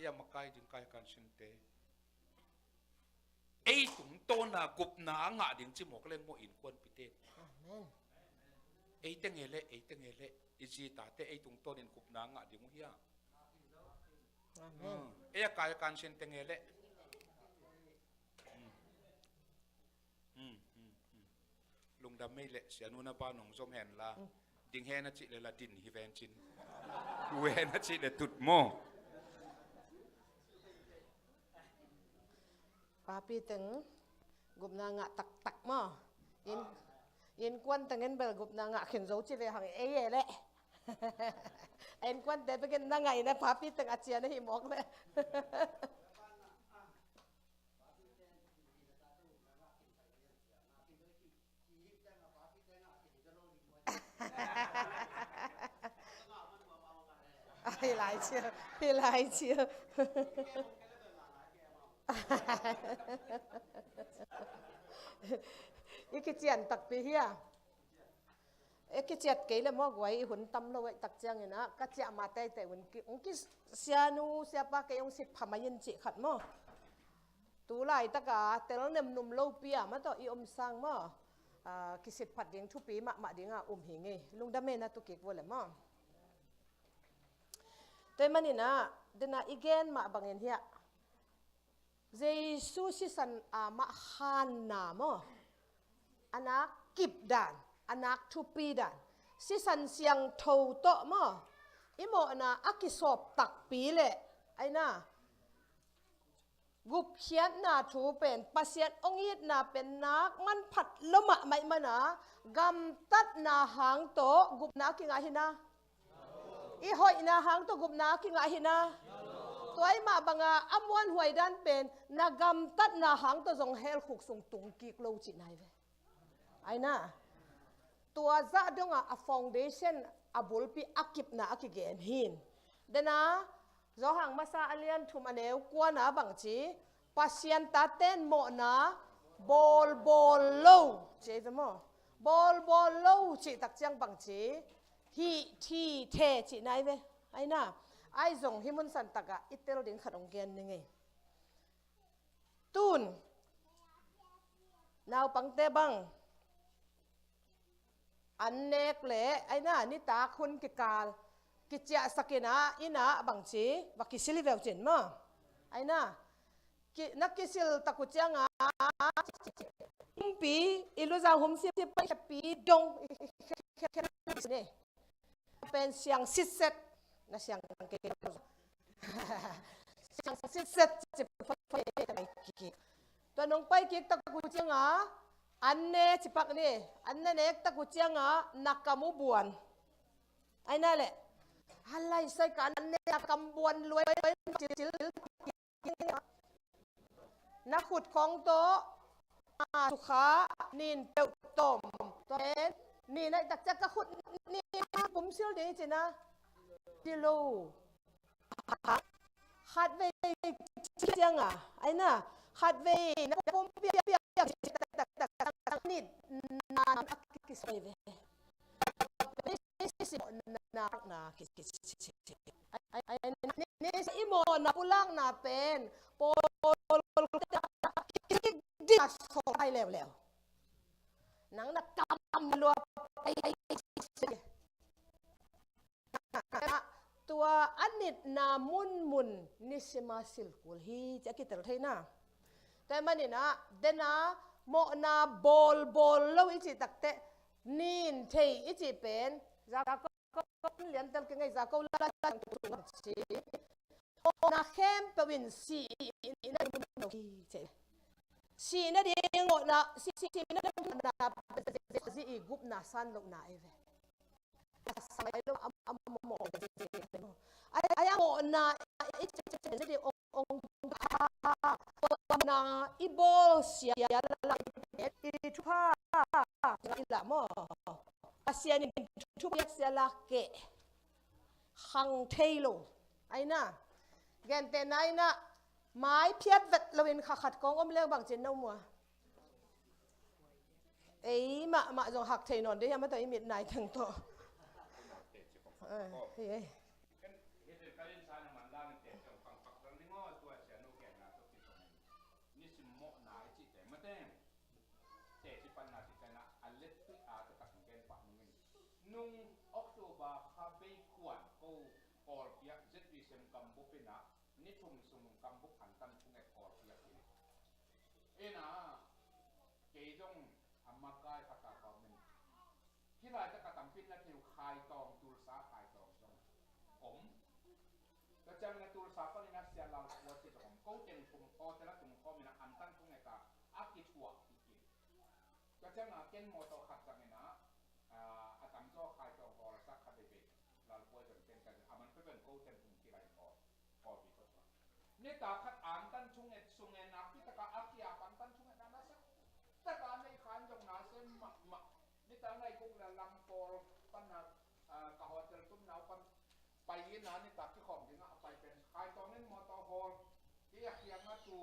Ei a makai ding kai a kansinte. Ei tungtawna gupna a ngah ding ci mawk leng maw innkuanpite. Amen. Ei teng e le, ei teng e le. I zi tate ei tungtawnin gupna a ngah ding uh hia. Amen. Hmm. Ei a kai a kansin teng e le. Hmm. Hmm, hmm, hmm. Lungdam mei le, sianu na ba nong zom hen la. Hmm. Ding hen a cih le la din hi ven cin. Tu hen a cih le tut maw. Papi teng gupna ngah taktak maw. In, innkuan teng in bel gupna ngah khin zo ci ve hang ei e le. Innkuante bekin na ngah in a papi teng a cian ahi mawk le. Hi lai cia, hi lai cia. I kician takpi hia. E kiciat kei le maw guai i hun tam lo e tak ciangin ah ka ciah ma teitei un ki, ung ki sianu siapa kei ung sit pha mai in cih khat maw. Tu laitaka tel nemnum lopi a mah tawh i om sang maw. Ah, kisit phat ding thupi mahmah ding a um hi ngei. Lungdam e na tu kik vua le maw. Tua ahih manin ah, dena i gen mah bangin hiah. Jesu sisan a mah khanna maw. A nak kip dan, a nak thupi dan. Sisan siangtho tawh maw. I mawhna a kisawp takpi le. Aina. Gupkhiatna thu pen, Pasian hong itna pen nak manphat lo mahmah ahih mana, gamtatna hang tawh gupna a kingah hi na. I hoihna hang tawh gupna a kingah hi na. Tua ahih mah banga a muanhuai dan pen, na gamtatna hang tawh zong hell khuk sung tung kik lo cihna hi ve. Aina, tua zah dongah a foundation, a bulpi a kipna a kigen hi. Dena, Johan masa a lian thum a neu kuana bangci, Pasian taten mawhna bawlbawl lo ci ei ve maw? Bawlbawl lo cih tak ciang bangci, hih thi the cihna ei ve. Aina, ai zong hih mun santakah i tel ding khat hong gen ning ei. Tun naupangte bang an nek le, aina, nitak hun kikal kiciahsak in ah, inn ah bangci va kisil hi veu cin maw? Aina, ki, na kisil tak uh ciangah, humpi, i luzau humsi pai pi dong, i, i, i, i, i, i, pen siang sitset, na siang kei. Siang sitset ci pai kik. Tua nong pai kik tak uh ciangah, an ne ci pak ni, an ne nek tak uh ciangah, na kam uh buan. Aina le, halai sai ka an ne na kam buan luai, na khut khong tawh, a, sukha, nin peuh tawm, tua pen, nin aih tak ciang ka khut nin pum sil ding cina, ci lo. Khat vei ciangah, aina, khat vei na pum piak piak, tak, tak, tak, tak, nit na a kisoi ve. Ni si mawhna pulakna pen, pawl ding a sawm ai leuleu. Nang na kam lua pai, tua a nitna munmun nisima silkul hi ci a kitel theina. Tua maninah, dena mawhna bawlbawl lo i cih takteh, nin thei i cih pen, Jakob liantel kingei, Jakob la, la, la, ci. Mawhna khempeuh in si, i, i, i, na, i, i, i, ci. Si nading mawhna, si, si, si nading mawhna, zi i gupna san lohna ei ve. Ai a mawhna i cih ong, ong, na i bawl sia la, i thupha i la maw? Pasian in thupha sia la keh khang thei lo. Aina, gentehna inah, mai phiat vet loin kha khat kong om leng bangcin na um ua? Ei mahmah zong hak thei nawn dei hiam, a tawh i mit nai teng tawh. Eh, hei, hei. Nisim mawhna i cih teng mate, teci panna cih tengah a letpih a taktak gen pah nungin, nung October kha bei khuan ko Kawlpi ah Z V C M gambup inah ni thum sung gambup antan thunget Kawlpi ah hi. Inah kei zong a makai khat a ka om in, hih laitak a tampi in na thei uh Khaitawng, Tulsa Khaitawng zong om. Tua ciangin a Tulsa panin a Sia Lalpua ci zong om. Ko teng tung, hotel a tung khawm inah antan thunget a a kithuah kik in. Tua ciangin a ken mawtaw khat zang inah, a, a tamzaw Khaitawng hall a sak khat veve. Lalpua zong ken ka zang, a man peuh pen ko teng tung kilai haw. Kawlpi khuasung ah nitak khat antan thunget sung e, nakpi taka a kiap antan thunget na na sak taka nei khan zong na sem mahmah. Nitak nai kuk le lam pawl pan a, a, ka hotel tumna uh pan pai in a, nitak kikhawm dingah a pai pen Khaitawng in mawtaw hawl, kei a kiang a tu,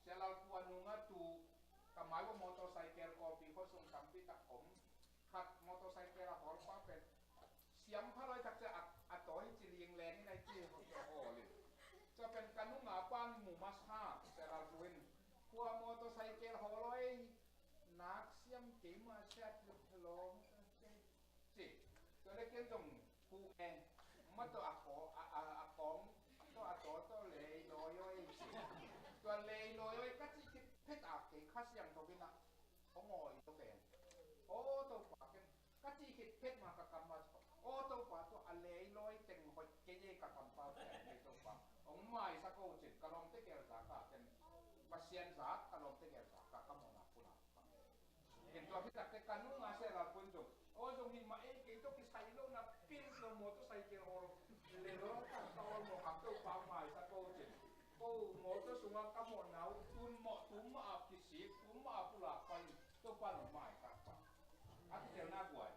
Sia Lalpua nung a tu, ka mai uh a motorcycle Kawlpi khuasung tampi tak om. Khat motorcycle a hawl pa pen siam pha lawi tak ciang a, a tawi hi ci ling leng in a i ci hawl in. Tua pen ka nunga pan mu masa, Sia Lalpua in, kua motorcycle hawl lawi, nak siam kei ma sia tu lawm ci. Tua le ken zong hu e, ma tawh a kaw, a, a, a kawng tawh a taw tawh lei lawi awi ci. Tua lei lawi awi ka cih khit phet a kei Kha Siangtho in a hong awi lo pen. Aw Topa, ken ka cih khit phet ma ka kam ma, aw Topa, tua a lei lawi teng hoih kei e, ka kampau teng e Topa, hong maisak o cin ka lawmte gel zak a ken, Pasian zak ka lawmte gel zak a ka mawhna pulak. Ken tua khit takteh ka nunga Sia Lalpua in zong, aw zong hi mah ei, kei tawh kisai lohna pil lo, motorcycle hawl le lo, ka, ka awl mawh khak Topa maisak ko cin. Ko motor sungah ka mawhna uh tun mawh, tum mah a kisik, tum mah a pulak pai in, Topa nong maisak pah. A kitelna guai.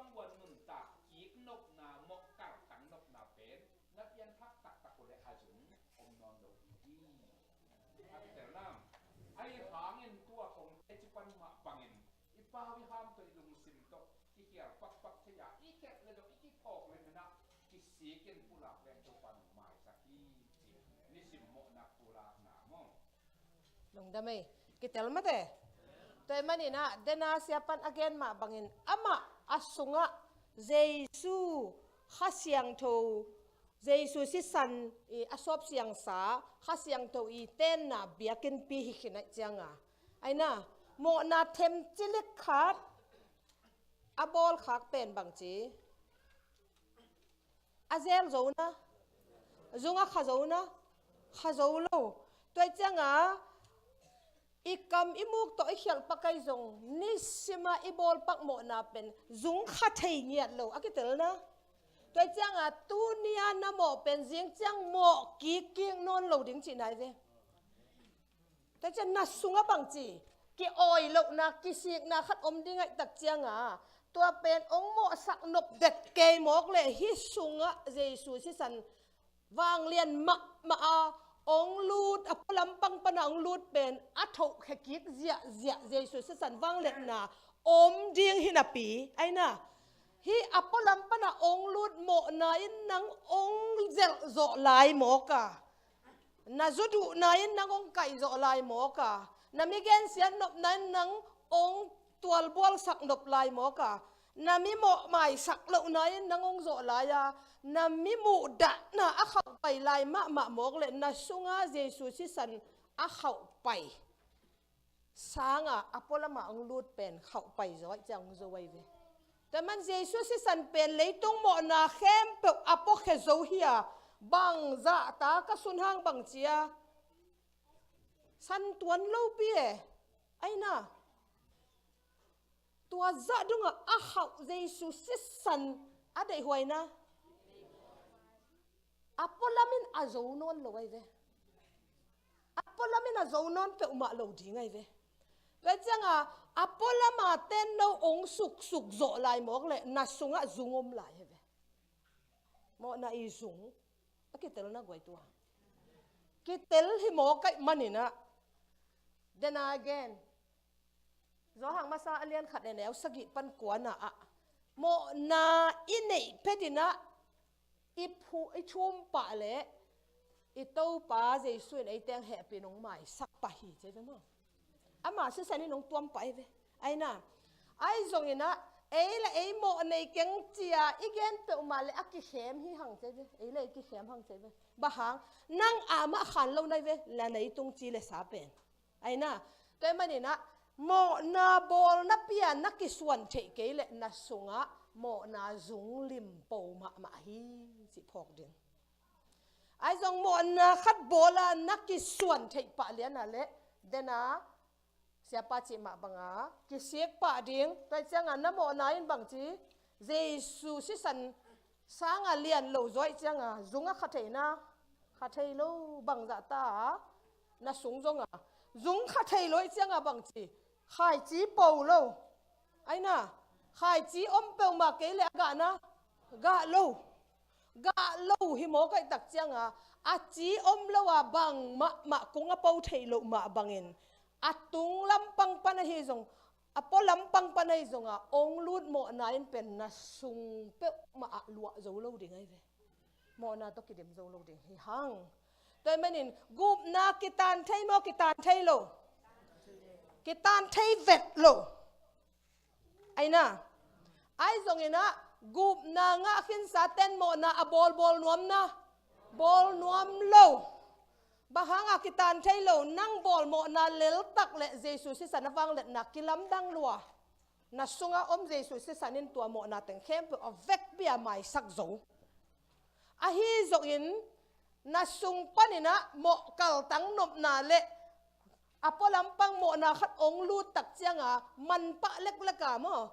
Tua nuntak kik nopna, mawh kaltang nopna pen na pianthak taktak uh leh a zung om nawn lo ding hi. A kitelna, ahi hangin tua kong teci pan mah bangin i pau i ham tawh i lungsim tawh i khial pakpak thei a, i kep le zong i kiphawk le minah kisikin pulak le Topa nong maisak hi ci. Nisim mawhna pulakna maw? Lungdam ei. Kitel mate. Tua ahih manin ah, dena siapan a gen mah bangin amah a sungah Jesu Kha Siangtho, Jesu sisan i a sawp siangsa Kha Siangtho i tenna biakinnpi hi khin ahih cianga, aina, mawhna themcilik khat a bawlkhak pen bangci, a zel zo na, zung a kha zo na, kha zo lo. Tua ahih cianga i kam i muk tawh i khialh pak ahi zong, nisima i bawlpak mawhna pen zung kha thei ngiat lo a kitelna. Tua ahih cianga tunia na mawh pen zing ciang mawh kikkik nawn lo ding cihna hi ve. Tua ciang na sungah bangci ki-awi lohna, kisikna khat om ding ahih tak cianga, tua pen hong mawhsak nop det kei mawk leh hih sungah Jesu sisan vanglian mahmah a hong lut, a pualam pang pana hong lut pen a thohkhe kik ziahziah Jesu sisan vangliatna om ding hi napi, aina, hih a pualam pana hong lut mawhna in nang hong zelh zawh lai mawk a, na zu duhna in nang hong kaih zawh lai mawk a, na mi gensiat nopna in nang hong tualbualsak nop lai mawk a, na mi mawh maisak lohna in nang hong zawh lai a, na mi muhdahna a khauhpai lai mahmah mawk leh na sunga Jesu sisan a khauhpai sanga a pualama hong lut pen khauhpai zaw ahih ciang hong zo ahi ve. Tua man Jesu sisan pen leitung mawhna khempeuh a puakhe zo hi a, bangzahta ka sun hang bangci a, san tuan lopi e, aina. Tua zah dungah a khauh Jesu sisan a deihhuaina, a pualamin a zo nawn lo ahi ve. A pualamin a zo nawn peuhmah lo ding ahi ve. Tua cianga a pualama tenno hong suksuk zawh lai mawk leh na sungah zung om lai ahi ve. Mawhna i zung a kitelna guai tua. Kitel hi mawk ahih maninah. Then again, Johan masa a lian khat le neu sagih pan kuana ah mawhna i neih phetinah i phu-, i thum pah leh i Topa Jesu in ei teng hehpih nong maisak pah hi ci ve maw? Ama sisan in nong tuam pah hi ve. Aina, ahi zonginah ei le ei mawh nei keng cia i gen peuhmah le a kikhem hi hang ci ve. Ei le ei kikhem hang ci ve. Bang hang, nang amah khan lo nai ve, la nei tung ci le sa pen. Aina, tua ahih maninah mawhna bawlna pia na kisuan theih kei leh na sungah mawhna zung limpo mahmah hi cih phawk ding. Ahi zong mawhna khat bawla na kisuan theih pah liana leh dena siapa cih mah banga kisik pah ding. Tua cianga na mawhna in bangci Jesu sisan sanga lian lo zaw ahih cianga zung a kha thei na, kha thei lo, bangzahta na sung zonga zung kha thei lo ahih cianga bangci khaici po lo. Aina, khaici om peuhmah kei le a gah na, gah lo. Gah lo hi mawk ahih tak cianga a ci om lo a bang mahmah kung a po theih loh mah bangin a tung lampang pan ahi zong, a pua lampang pan ahi zonga hong lut mawhna in pen na sung peuhmah ah luah zo lo ding ahi ve. Mawhna tawh kidim zo lo ding hi hang. Tua ahih manin gupna kitan thei maw, kitan thei lo? Kitan thei vet lo. Aina, ahi zonginah gupna ngah khinsa ten mawhna a bawlbawl nuam na, bawl nuam lo. Bang hanga kitan thei lo? Nang bawl mawhna leltak le Jesu sisan a vangliatna kilamdang lua. Na sunga om Jesu sisan in tua mawhna teng khempeuh a vekpi a maisak zo. Ahi zongin na sung paninah mawh kaltang nopna le a pua lampang mawhna khat hong lut tak cianga manpah leklek a maw,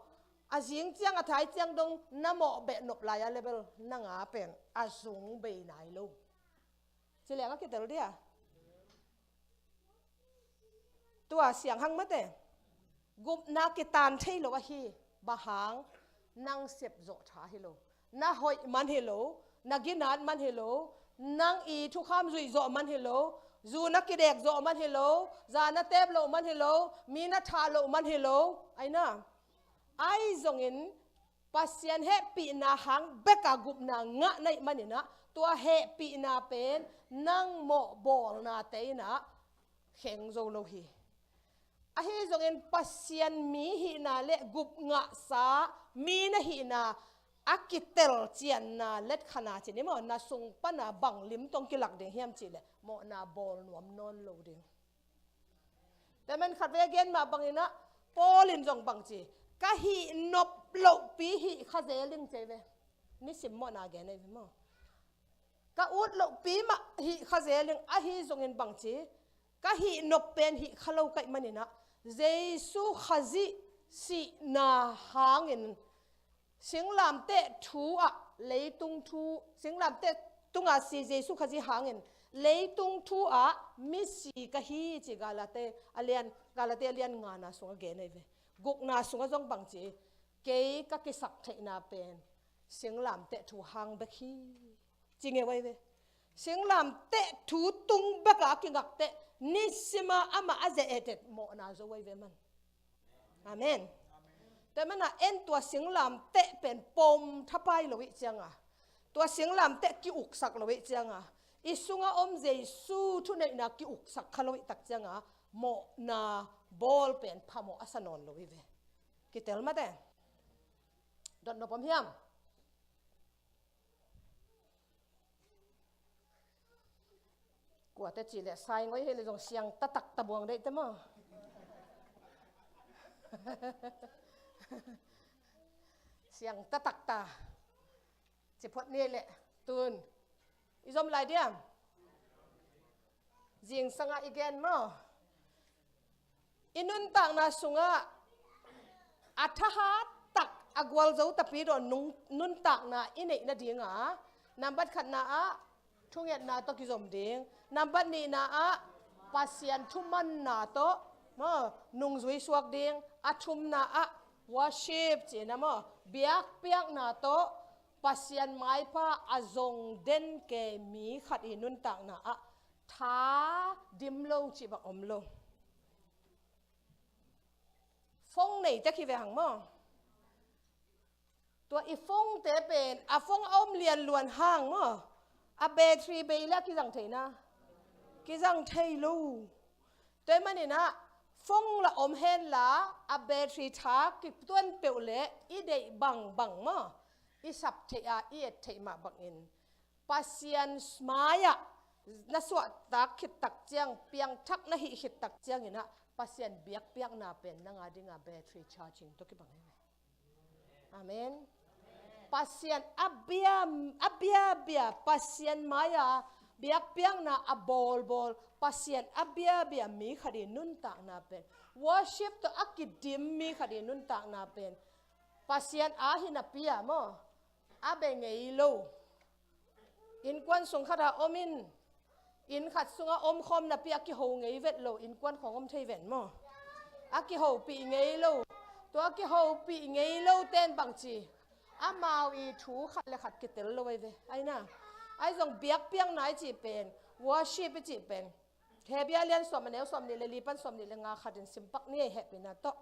a zing ciang a thai ciang dong na mawh beh nop lai a level nanga pen a zung bei nai lo. Ci leng a kitel dia. Tua siang hang mate. Gupna kitan thei lo ahi. Bang hang? Nang sep zawh tha hi lo. Na hoih man hi lo. Na ginat man hi lo. Nang i thukham zuih zawh man hi lo. Zu na kidek zawh man hi lo. Za na tep loh man hi lo. Mi na thah loh man hi lo. Aina. Ahi zongin Pasian hehpihna hang beka gupna ngah na hih maninah, tua hehpihna pen nang mawhbawlnate inah kheng zo lo hi. Ahi zongin Pasian mi hihna le gup ngahsa mi na hihna a kitel cianna letkhana cin i maw, na sung pana bang lim tong kilak ding hiam cihleh mawhna bawl nuam nawn lo ding. Tua man khat ve gen mah banginah Paul in zong bang ci, ka hih nop lohpi hih kha zel ding ci ve. Nisim mawhna gen ahi ve maw. Ka ut lohpi mah hih kha zel ding ahi zongin bang ci, ka hih nop pen hih kha lo ka hih maninah Jesu Khazih sihna hangin singlamteh thu ah leitung thu, singlamteh tungah si Jesu Khazih hangin leitung thu ah misi ka hi ci Galate a lian, Galate a lian ngana sungah gen ahi ve. Gukna sungah zong bang ci, kei ka kisak theihna pen singlamteh thu hang bek hi. Ci ngeu ahi ve. Singlamteh thu tung beka a kingakte nisima amah a ze etet mawhna zo ahi ve man. Amen. Tua mana en tua singlamteh pen pom thapai lo ih cianga, tua singlamteh ki-uksak lo ih cianga, i sunga om Jesu thuneihna ki-uksak kha lo ih tak cianga mawhna bawl pen phamawh a sa nawn lo ih ve. Kitel mate. Dotnop om hiam? Kuate cih leh sai ngoi hi le zong siang tatak ta buang deih te maw? Siang tatak ta. Ci phot ni leh tun i zom lai diam? Zingsanga i gen maw? I nuntakna sungah a thahat tak a gualzo tapi dawn nung, nuntakna i neih nadinga nambat khatna ah thungetna tawh kizom ding, nambat nihna ah Pasian thumanna tawh maw nungzui suak ding, a thumna ah worship cihna maw biakpiakna tawh Pasian maipha a zong den ke mi khat i nuntakna ah tha dim lo cih bang om lo. Phone nei tek hi ve hang maw? Tua i phone te pen a phone a om lian luan hang maw? A battery bei le a kizang theina kizang thei lo. Tua i maninah phone la om henla a battery tha kituan peuh le i deih bangbang maw? I sap theih a i et theih mah bangin Pasian mai-ah na suahtak khit tak ciang, piangthak na hih khit tak cianginah Pasian biakpiakna pen nang a dinga battery charging tawh kibang hi ve. Amen. Pasian a bia, a biabia Pasian mai-a biakpiakna a bawlbawl, Pasian a biabia mi khat i nuntakna pen, worship tawh a kidim mi khat i nuntakna pen Pasian a hi napi-a maw? A be ngei lo. Innkuan sung khatah om in, inn khat sungah om khawm napi a kiho ngei vet lo, innkuan khawng om thei ven maw? A kihopih ngei lo. Tua a kihopih ngei lo ten bangci amau i thu khat le khat kitel lo ahi ve. Aina, ahi zong biakpiakna i cih pen, worship i cih pen, Hebru a lian sawm a neu sawm nih le li pan sawm nih le nga khatin simpak ni ei hehpihna tawh.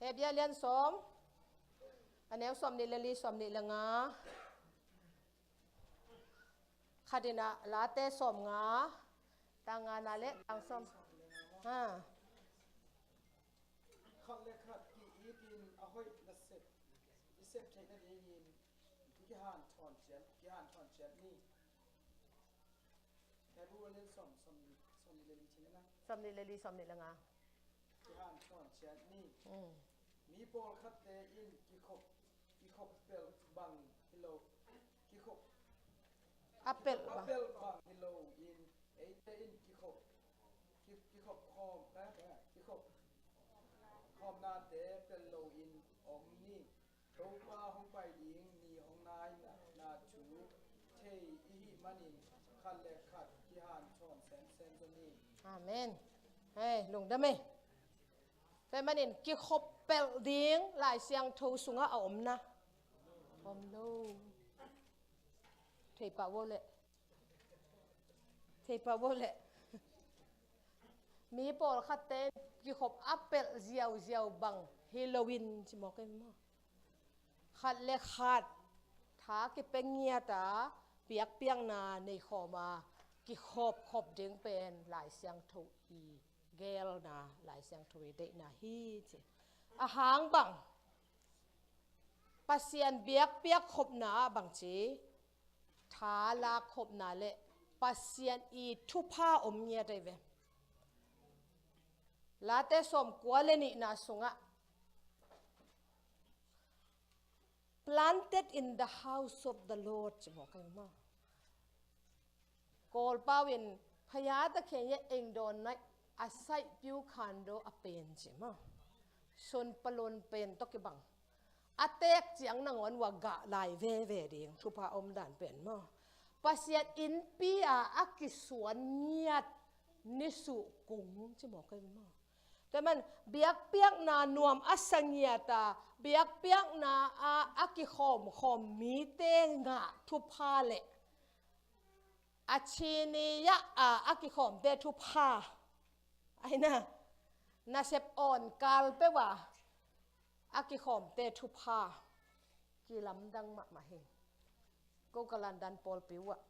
Hebru a lian sawm a neu sawm nih le li sawm nih le nga. Khatinah Late sawm nga, tang nga na le tang sawm. Ha. Khat le khat ki-itin a hoih nasep i sep theih nadingin kihanthawn ciat, kihanthawn ciat ni. Hebru a lian sawm, sawm nih, sawm nih le li cih na. Sawm nih le li, sawm nih le nga. Kihanthawn ciat ni. Mm. Mi pawlkhatte in kikhop, kikhop pelh bang hi lo. Kikhop, a pelh kikhop a bang, pelh bang hi lo in, eite in kikhop, ki, kikhop khawm, eh, kikhop khawmnate pelh lo in om ni. Topa hong pai ding ni hong nai na, na thu thei i hih manin khat le khat kihanthawn semsem zaw ni. Amen. Hei, lungdam e. Tua ahih manin kikhop pelh ding Lai Siangtho sungah a om na? Om lo. Thei pah vo leh. Thei pah vo leh. Mi pawlkhatte in kikhop a pelh ziauziau bang hi loin ci mawk ei maw? Khat le khat tha kipia ngiat a, biakpiakna nei khawm a, kikhopkhop ding pen Lai Siangtho i geelna, Lai Siangtho i deihna hi ci. A hang bang, Pasian biakpiak khopna ah bang ci, tha lak khopna le Pasian i thupha om ngiat ei ve. Late sawmkua le nihna sungah, "Planted in the house of the Lord," ci mawk ei maw? Kawlpau in, "Phaya ta khen ya engdon nai a sai piu khando a pen," ci maw? Sun palun pen tawh kibang. A teek ciang nangawn uh a gah lai veve ding, thupha om dan pen maw? Pasian innpi a a kisuan ngiat nisuh kung ci mawk ei maw? Tua ahih man biakpiakna nuam a sa ngiat a, biakpiakna a a kikhawmkhawm mite ngah thupha le a chini ya a a kikhawmte thupha, aina, nasep awn kal peuh a a kikhawmte thupha kilamdang mahmah hi. Ko ka landan pawlpi uh ah,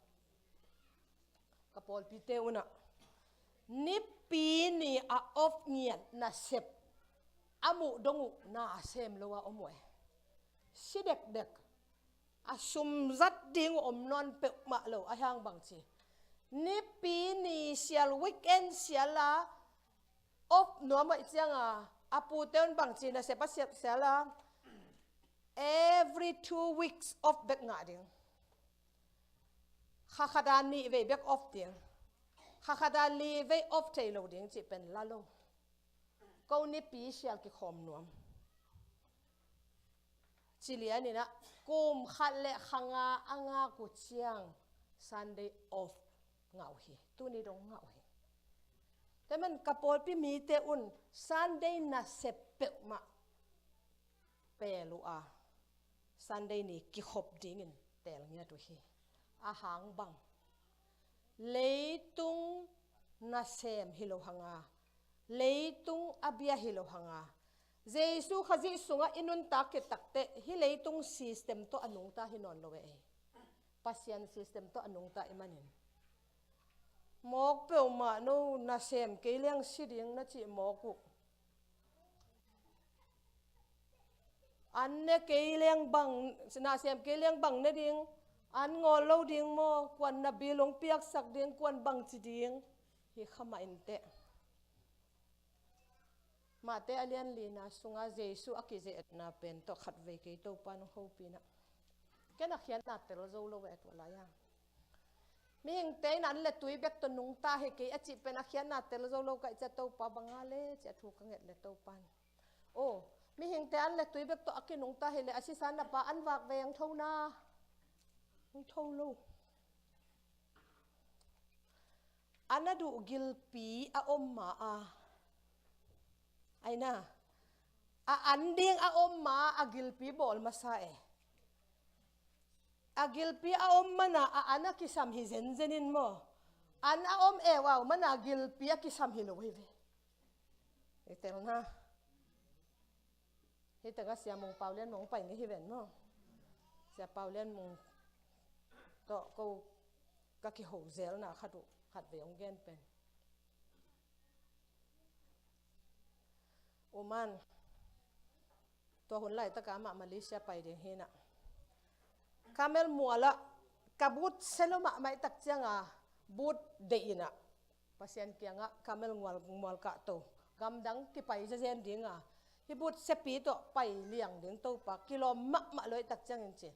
ka pawlpite un ah, Nipi ni a off ngiat nasep a muh dong uh na sem lo a om uh ei. Si dekdek. A sum zat ding uh om nawn peuhmah lo, a hang bang ci, Nipi ni sial, weekend sial a off nuam ahih ciang a, a pute un bang ci, nasep a sial, sial a, every two weeks off bek ngah ding. Kha khat a nih vei bek off ding. Kha khat a li vei off thei lo ding cih pen la lo. Ko Nipi sial kikhawm nuam. Ci lian in ah, kum khat le kha nga a ngak uh ciang Sunday off ngah uh hi. Tuni dong ngah uh hi. Tua ahih man ka pawlpi mite un Sunday nasep peuhmah pel uh a, Sunday ni kikhop dingin teel ngiat uh hi. A hang bang, leitung nasem hi lo hang a, leitung a bia hi lo hang a, Jesu Khazih sungah i nuntak khit takteh hih leitung system tawh a nungta hi nawn lo e ei. Pasian system tawh a nungta i hih manin, mawk peuhmah no, nasem kei leng si ding na cih mawk uh. An ne kei leng bang, nasem kei leng bang ne ding, an ngawl lo ding maw, kuan na bil hong piaksak ding, kuan bang ci ding, hi kha mah inteh. Mate a lian lina sungah Jesu a kizetna pen tawh khatvei kei Topa nong hopih in ah, ken a khiatna tel zo lo e tua lai-a. Mihingte in an le tui bek tawh nungta hi kei a cih pen a khiatna tel zo lo ka hih ciang Topa bang a le ci a thu ka nget le Topa in, aw, mihingte an le tui bek tawh a kinungta hi le a sisan na pa an vak veng tho na, hong tho lo. A na duh gilpi a om ma a, aina, a an ding a om ma a gilpi bawl masa e. A gilpi a om mana a an a kisam hi zenzen in maw? An a om e vau mana gilpi a kisam hi lo hi ve. I telna. Hih tengah Sia Mung Pau Lian Mung pai ngei hi ven maw? Sia Pau Lian Mung tawh ko ka kiho zelna khat uh, khatvei hong gen pen. Uman, tua hun laitakah amah Malaysia pai ding hi in ah, Camel mualah ka but se lo mahmah i tak ciangah, but deih in ah, Pasian kiangah Camel mual, mual kahto, gamdang kipai zezen dingah, hih but sepi tawh pai liang ding Topa, kilawm mahmah lo i tak ciangin ci.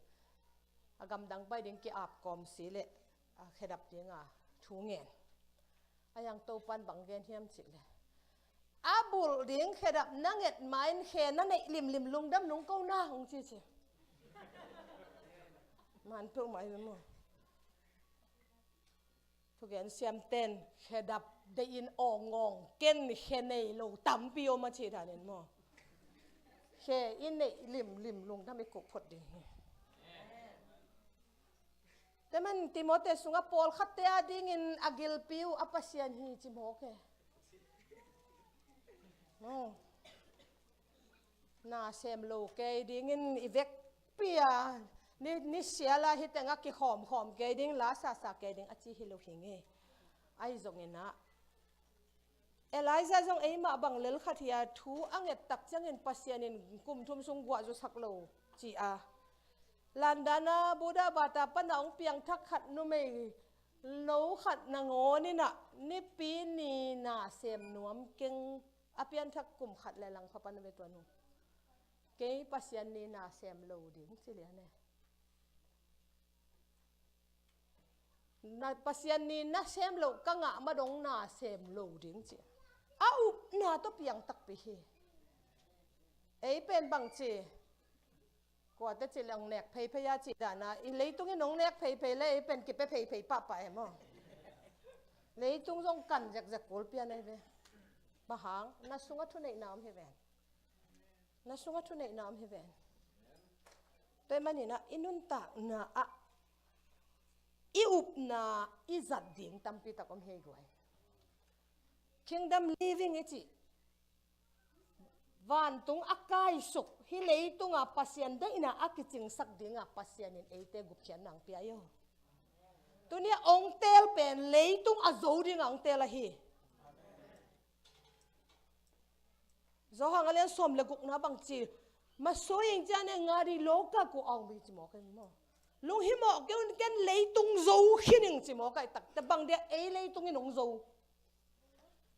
A gamdang pai ding ki-ap kawm si leh a khedap dingah thu ngen. A hiang Topan bang gen hiam cih leh, a bulh ding khedap na nget ma-in khe na neih limlim lungdam nung ko na hong ci ci. Man peuhmah hi ve maw? Thugen siamten khedap deih in awngawng ken khe nei lo tampi om a cih danin maw? Khe i neih limlim lungdam i kuk phot ding hi. Tua man Timote sungah pawlkhatte a dingin a gilpi uh a Pasian hi ci mawk e. Maw? Na sem lo kei dingin i vekpi a ni, ni siala hi tengah kikhawmkhawm kei ding, la sasa kei ding a ci hi lo hi ngei. Ahi zongin ah Elijah zong eimah bang lel khat hi a, thu a nget tak ciangin Pasian in kum thum sung guah zusak lo ci a. London a Buddha bata pana hong piangthak khat numei lo khat nangawn in ah nipi ni na sem nuam keng, a pianthak kum khat le lang pha pan a ve tuan uh. Kei Pasian ni na sem lo ding ci lian e. Na Pasian ni na sem lo ka ngah ma dong na sem lo ding ci. A upna tawh piang takpi hi. Ei pen bang ci. Kuate ci leng nek pheiphei a ci dana i leitung in hong nek pheiphei le ei pen kipe pheiphei pahpah e maw? Leitung zong kan zekzek kul pian ei ve. Bang hang na sungah thuneihna om hi ven. Na sungah thuneihna om hi ven. Tua manin ah i nuntakna ah i upna i zat ding tampi tak om hi ei guai. Kingdom living i cih vantung a kaisuk hi leitunga Pasian deihna a kicingsak dinga Pasian in eite gupkhiatna ang pia i aw. Tunia ong teel pen leitung a zo dinga ong teel ahi. Johan a lian sawm le gukna bang ci, masuing cian e nga di loka ku aung bi ci mawk e maw? Lunghimawh kei un, ken leitung zo khin ing ci mawk a i tak te bang dia ei leitung in ong zo.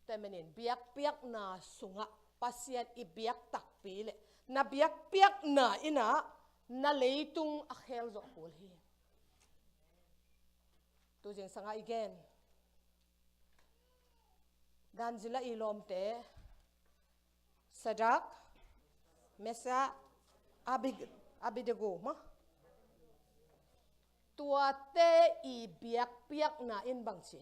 Tua manin biakpiakna sungah Pasian i biak takpi le na biakpiakna in ah na leitung a khel zawh kul hi. Tu zingsangah i gen Daniel i lawmte Sadrak, Mesak, Abig-, Abednego maw? Tuate i biakpiakna in bang ci?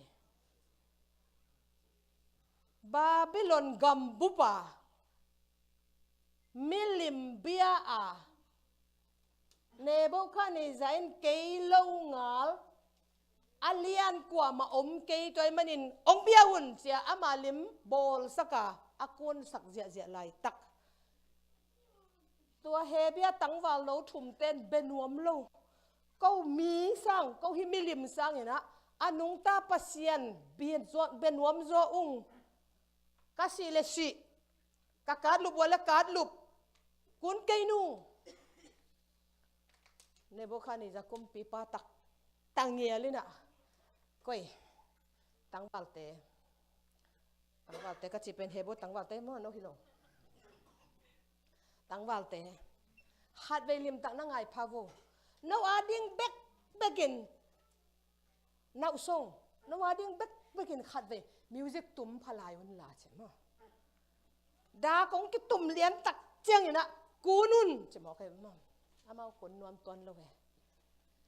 Babylon gambupa milim bia a Nebuchadnezzar in kei lo ngal a lian kuamah om kei, tua ahih manin ong bia un ci-a ama lim bawlsak a a kunsak ziahziah laitak. Tua Hebru tangval no thumte in bia nuam lo. Ko mi sang, ko hi milim sangin ah a nungta Pasian bia nuam zaw ung. Ka sih le sih, ka katlup uh le katlup, kun kei nung. Nebuchadnezzar kumpipa tak tangial in ah, koi, tangvalte, tangvalte ka cih pen Hebru tangvalte maw, no hi lo. Tangvalte, khatvei limtak na ngai pha vo. No a ding bekbek in nauhsong, no a ding bekbek in khatvei music tum pha lai un la ci maw. Dak ong kitum lian tak ciangin ah kun un ci mawk e maw. Amau kun nuam tuan lo e.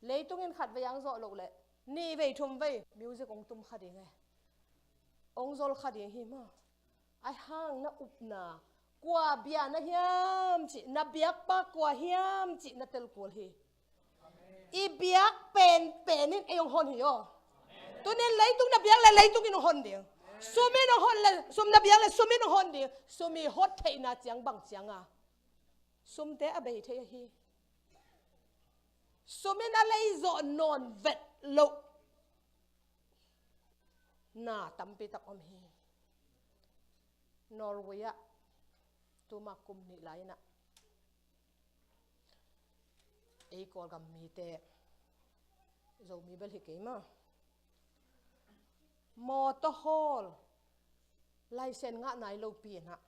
Leitung in khatvei ang zawh loh leh nihvei thumvei music ong tum kha ding e. Ong zol kha ding hi maw. Ahi hang na upna kua bia na hiam cih, na biakpa kua hiam cih na tel kul hi. I biak penpen in ei hong hon hi aw. Tunin leitung na biak le leitung in hong hon ding. Sum in hong hon le sum na biak le sum in hong hon ding. Sum i hot theihna ciang bang cianga sumte a bei thei ahi. Sum in a lei zawh nawn vet loh na tampi tak om hi. Norway ah tuma kum nih lai in ah ei Kawlgam mite, Zomi bel hi kei maw, mawtaw hawl laisen ngah nai lopi in ah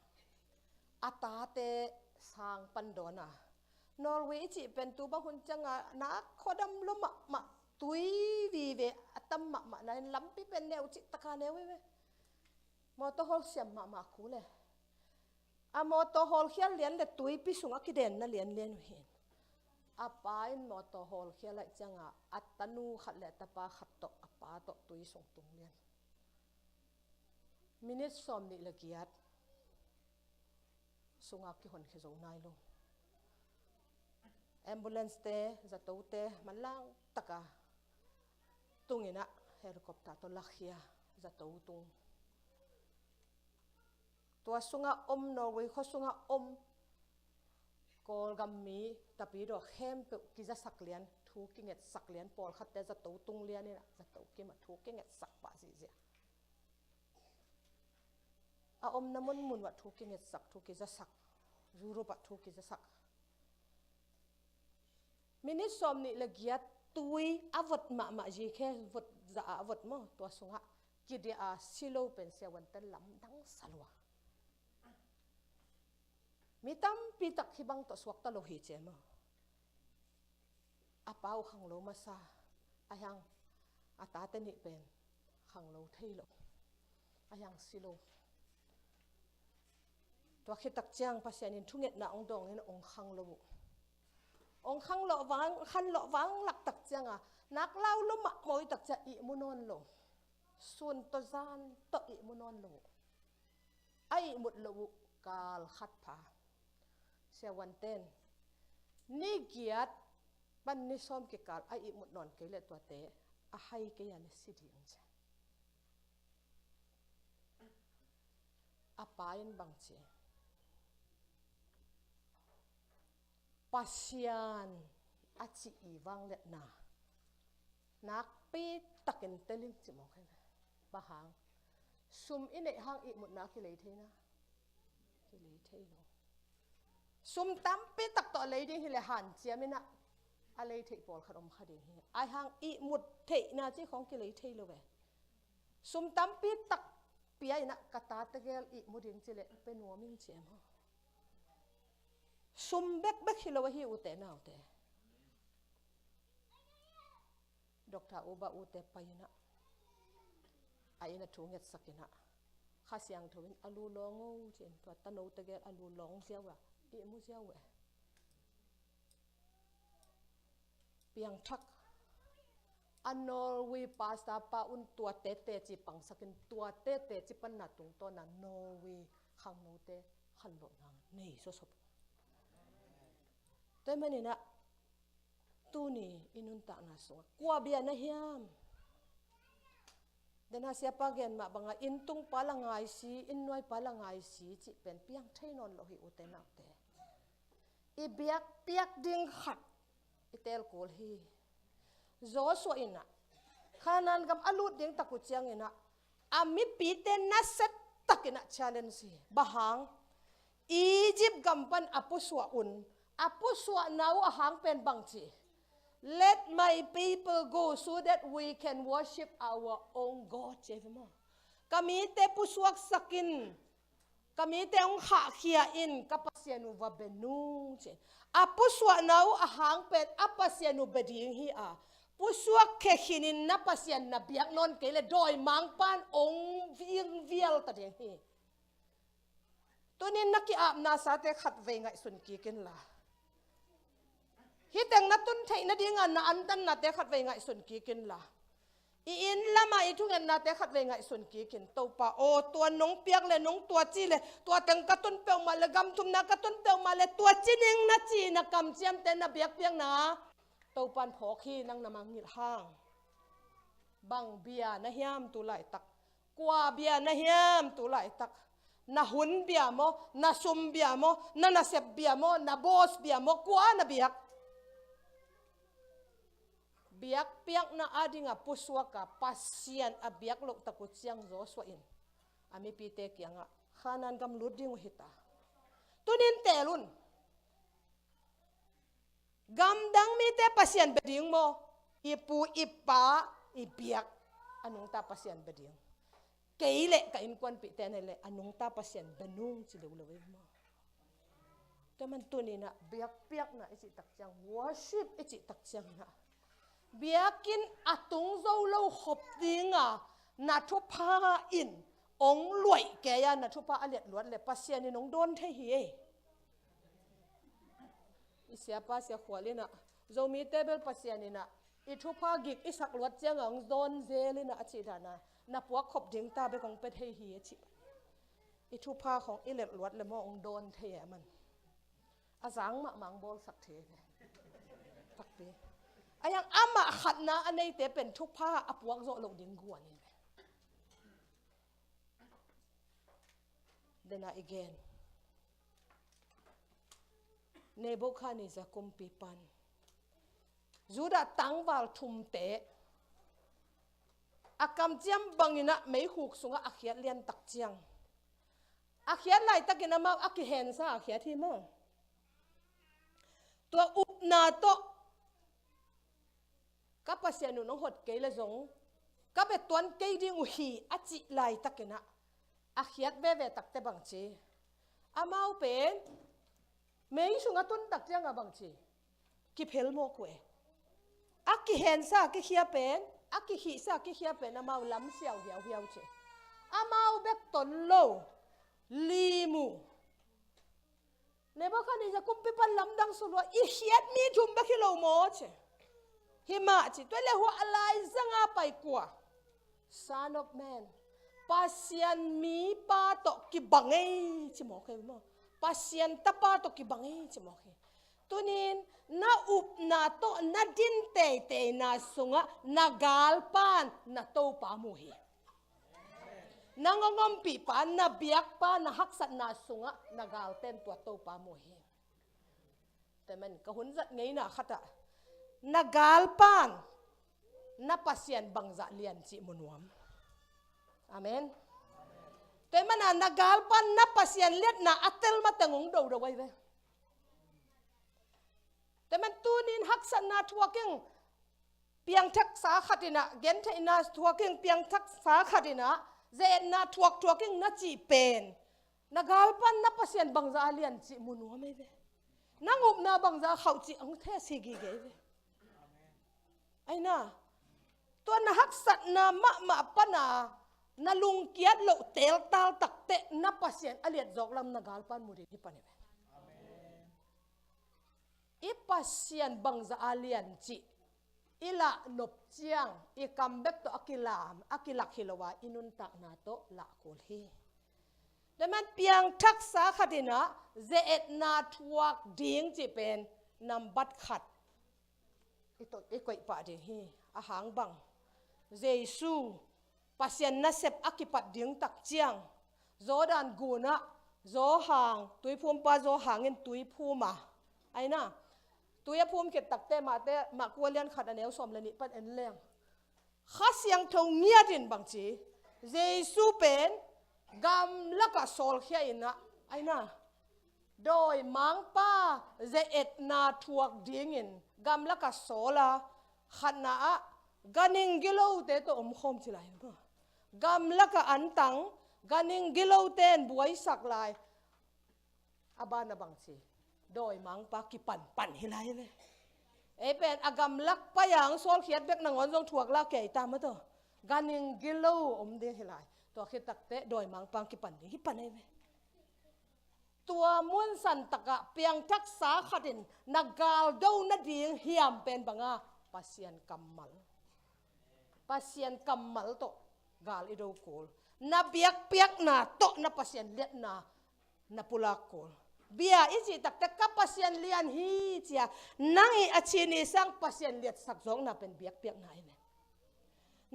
a tate sang pan dawn a. Norway i cih pen tu bang hun cianga na khuadam lua mahmah, tui vive a tam mahmah na in lampi pen neu cih taka neu hi ve. Mawtaw hawl siam mahmah kul e. A mawtaw hawlkhial lian le tuipi sungah kidenna lianlian uh hi. A pa in mawtaw hawlkhial ahih cianga a tanu khat le a tapa khat tawh a pa tawh tui sung tung lian. Minit sawm nih le giat sungah kihon khia zo nai lo. Ambulance te, zatote manlang taka tunginah helicopter tawh lakhia zato tung. Tua sungah om, Norway khua sungah om Kawlgam mi tapidaw khempeuh kizasak lian, thu kingetsak lian, pawlkhatte zato tung lian inah zato kimah thu kingetsak pah zihziah. A omna munmun uah thu kingetsak, thu kizasak, Europe ah thu kizasak. Minit sawm nih le giat tui a vot mahmah, zikhe vot zah a vot maw, tua sungah kidia a si lo pen siavuanten lamdang sa lua. Mi tampi tak hibang tawh suakta lo hi cia maw. A pa uh khanglo masa, a hiang a tate nih pen khanglo thei lo, a hiang si lo. Tua khit tak ciang Pasian in thungetna ong dawngin ong khanglo uh. Ong khanglo vang, khanlo vang lak tak cianga nak lau lo mahmah uh tak ciang ihmu nawn lo. Sun tawh zan tawh ihmu nawn lo uh. A ihmut loh uh kal khat pha. Siavuanten ni giat pan ni sawm kikal a ihmut nawn kei leh tuate a hai kei a na si ding ci. A pa in bang ci, Pasian a cih i vangliatna nakpi takin teling ci mawk hi. Bang hang? Sum i neih hang ihmutna kilei thei na? Kilei thei lo. Sum tampi tak tawh a lei ding hileh hanciam inah a lei theih pawlkhat om kha ding hi. Ai hang ihmut theihna ci khawng kilei thei lo ve. Sum tampi tak pia inah ka tate gel ihmu ding cileh pe nuam ing ci em haw. Sum bekbek hi lo ahi ute naute. Doctor uba ute pai inah a inn a thu ngetsak inah Kha Siangtho in a lu lawng o ci-in tua tanote gel a lu lawng ziau a ihmu ziau e. Piangthak a Norway pastor pa un tuate teci pangsakin tuate teci panna tungtawna Norway khangnote khanlawhna nei sawsawp. Tua maninah tuni i nuntakna sungah kua bia na hiam? Dena siapa gen mah banga inn tungpa la ngaisi, inn nuaipa la ngaisi cih pen piang thei nawn lo hi ute naute. I biakpiak ding khat i telkul hi. Joshua inah Kanaan gam a lut ding tak uh cianginah a mipite nasia takinah challenge hi. Bang hang? Egypt gam pan a pusuah un, a pusuahna uh a hang pen bang ci, "Let my people go so that we can worship our own God," ci hi maw. Ka mite pusuaksakin, ka mite hong khahkhia in ka Pasian uh va bia nung ci. A pusuahna uh a hang pen a Pasian uh bia ding hi a, pusuak khia khinin na Pasian na biak nawn kei le dawimangpan hong vingvial ta ding hi. Tunin na ki-apna sate khatvei ngaihsun kik inla, hih teng na tun theih nadinga na antannate khatvei ngaihsun kik inla, i inn lama i thungetnate khatvei ngaihsun kik in. Topa aw, tua nong piak le nong tua ci le tua teng ka tun peuhmah le gam thumna ka tun peuhmah le tua ci ning na ci na kamciamte na biakpiakna Topan phawk hi, nang na mangngilh hang. Bang bia na hiam tu laitak? Kua bia na hiam tu laitak? Na hun bia maw, na sum bia maw, na nasep bia maw, na boss bia maw, kua na biak? Biakpiakna adinga pusuaka Pasian a biak loh tak uh ciang Joshua in a mipite kiangah Kanaan gam lut ding uh hita. Tunin teel un. Gamdang mite Pasian bia ding maw? I pu i pa i biak a nungta Pasian bia ding. Kei le ka innkuanpihte na le a nungta Pasian bia nung ci leuleu ei maw? Tua man tuninah biakpiakna i cih tak ciang, worship i cih tak cianginah biakinn a tung zo lo khop dinga na thupha in hong luaih kei a, na thupha a liatluat le Pasian in hong dawn thei hi ei. I siapa Sia Khual inah Zomite bel Pasian inah i thupha gik i sak luat cianga hong dawn zel inah a cih dana na puak khop ding ta bek hong pia thei hi a cih. I thupha khong i let luat le maw hong dawn thei e a man. A zang mahmah hong bawlsak thei e. Takpi. A hiang amah khatna a neite pen thupha a puak zawh loh ding guan hi ve. Dena i gen. Nebuchadnezzar kumpi pan Judah tangval thumte a kamciam bangin ah meikhuk sungah a khiat liantak ciang, a khiat laitakin amau a kihensa a khiat hi maw? Tua upna tawh ka Pasian un hong hot kei le zong ka bia tuan kei ding uh hi a cih laitakin ah a khiat veve takte bang ci? Amau pen mei sungah tuntak ciangah bang ci? Kiphel mawk uh e. A kihensa kikhia pen, a kikhihsa kikhia pen amau lam siau hiauhiau ci. Amau bek ton lo, lim uh. Nebuchadnezzar kumpi pan lamdang suluah i khiat mi thum bek hi lo maw ci. Hi mah ci. Tua le hua a laizanga pai kua? Son of man. Pasian mipa tawh kibang ei ci mawk hi maw? Pasian tapa tawh kibang ei ci mawk hi. Tunin na upna tawh na din teiteina sungah na galpan na Topa mu hi. Na ngongompipa, na biakpa, na haksatna sungah na galten tua Topa mu hi. Tua man ka hun zat ngeina khatah na galpan na Pasian bangzah lian cih mu nuam. Amen. Tua mana na galpan na Pasian liatna a tel mateng hong dodo ai ve. Tua man tunin haksatna thuak ing, piangthaksa khatinah, gentheihna thuak ing, piangthaksa khatinah, ze-etna thuak thuak ing na cih pen na galpan na Pasian bangzah a lian cih mu nuam ai ve. Nang upna bangzah khauh cih ang thei si gige ai ve. Aina, tua na haksatna mahmah pana na lungkiat loh teltal takte na Pasian a liat zawk lam na galpan mu ding hi pan hi ve. I Pasian bangzah a lian cih i lah nop ciang i kam bek tawh a kilam, a kilak hi lo a i nuntakna tawh lah kul hi. Tua man piangthaksa khatinah ze-etna thuak ding cih pen nambat khat i tawh i koih pah ding hi. A hang bang, Jesu Pasian nasep a kipat ding tak ciang Jordan gunah Johan, tuiphumpa Johan in tuiphum a, aina, tui a phum khit takte Mate, Marka lian khat a neu sawm le nih pan en leng, Kha Siangtho ngiatin bang ci, Jesu pen gamlakah sawlkhia inah, aina, dawimangpa ze-etna thuak dingin gamlakah sawl a, khatna ah ganhing gilote tawh omkhawm ci lai. Gamlakah antang ganhing gilote in buaisak lai. A banah bang ci, dawimangpa kipanpan hi lai ve. Ei pen a gamlak pai-a ang sawlkhiat bek nangawn zong thuak la kei ta mah tawh, ganhing gilo om ding hi lai. Tua khit takte dawimangpa kipan ding hi pan ai ve. Tua munsan takah piangthaksa khatin na galdo nading hiam pen banga Pasian kammal, Pasian kammal tawh gal i do kul. Na biakpiakna tawh na Pasian liatna na pulak kul. Bia i cih takte ka Pasian lian hi cia nang i a cin i sang Pasian liatsak zawkna pen biakpiakna ai ve.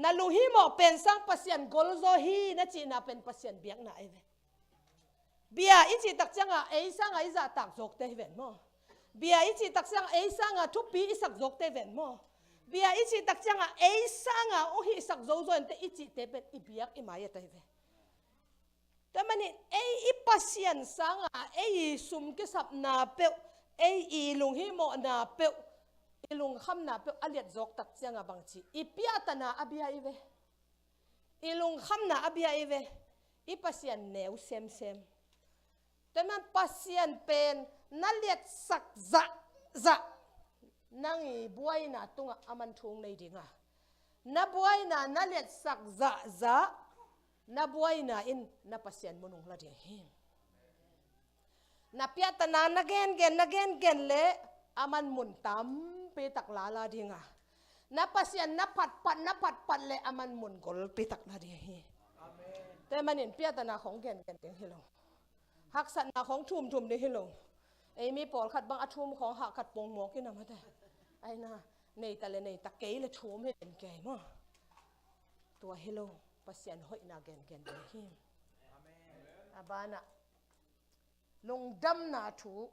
Na lunghimawh pen sang Pasian golzaw hi na cihna pen Pasian biakna ai ve. Bia i cih tak ciangah ei sangah i zahtak zawkte hi ven maw? Bia i cih tak ciangah ei sangah thupi i sak zawkte hi ven maw? Bia i cih tak ciangah ei sangah hong hihsak zozo inte i cihte pen i biak i mai a tai ve. Tua manin ei i Pasian sangah ei i sum kisapna peuh, ei i lunghimawhna peuh, i lungkhamna peuh a liat zawk tak ciangah bang ci, i piahtana a bia i ve. I lungkhamna a bia i ve. I Pasian neu semsem. Tua man Pasian pen na liatsak zahzah nang i buaina tungah a man thu nei dinga, na buaina na liatsak zahzah na buaina in na Pasian mun hong la ding hi. Na piahtana na gengen na gengen le a man mun tampi tak lala dinga, na Pasian na phatphat na phatphat le a man mun golpi tak la ding hi. Amen. Tua manin piatana khong gengen ding hi lo. Haksatna khong thumthum ding hi lo. Ei mi pawlkhat bang a thum khong hahkat pongmawk in a mate. Aina, neita le neita kei le thum hi den kei maw. Tua hi lo, Pasian hoihna gengen ding hi. A banah, lungdamna thu,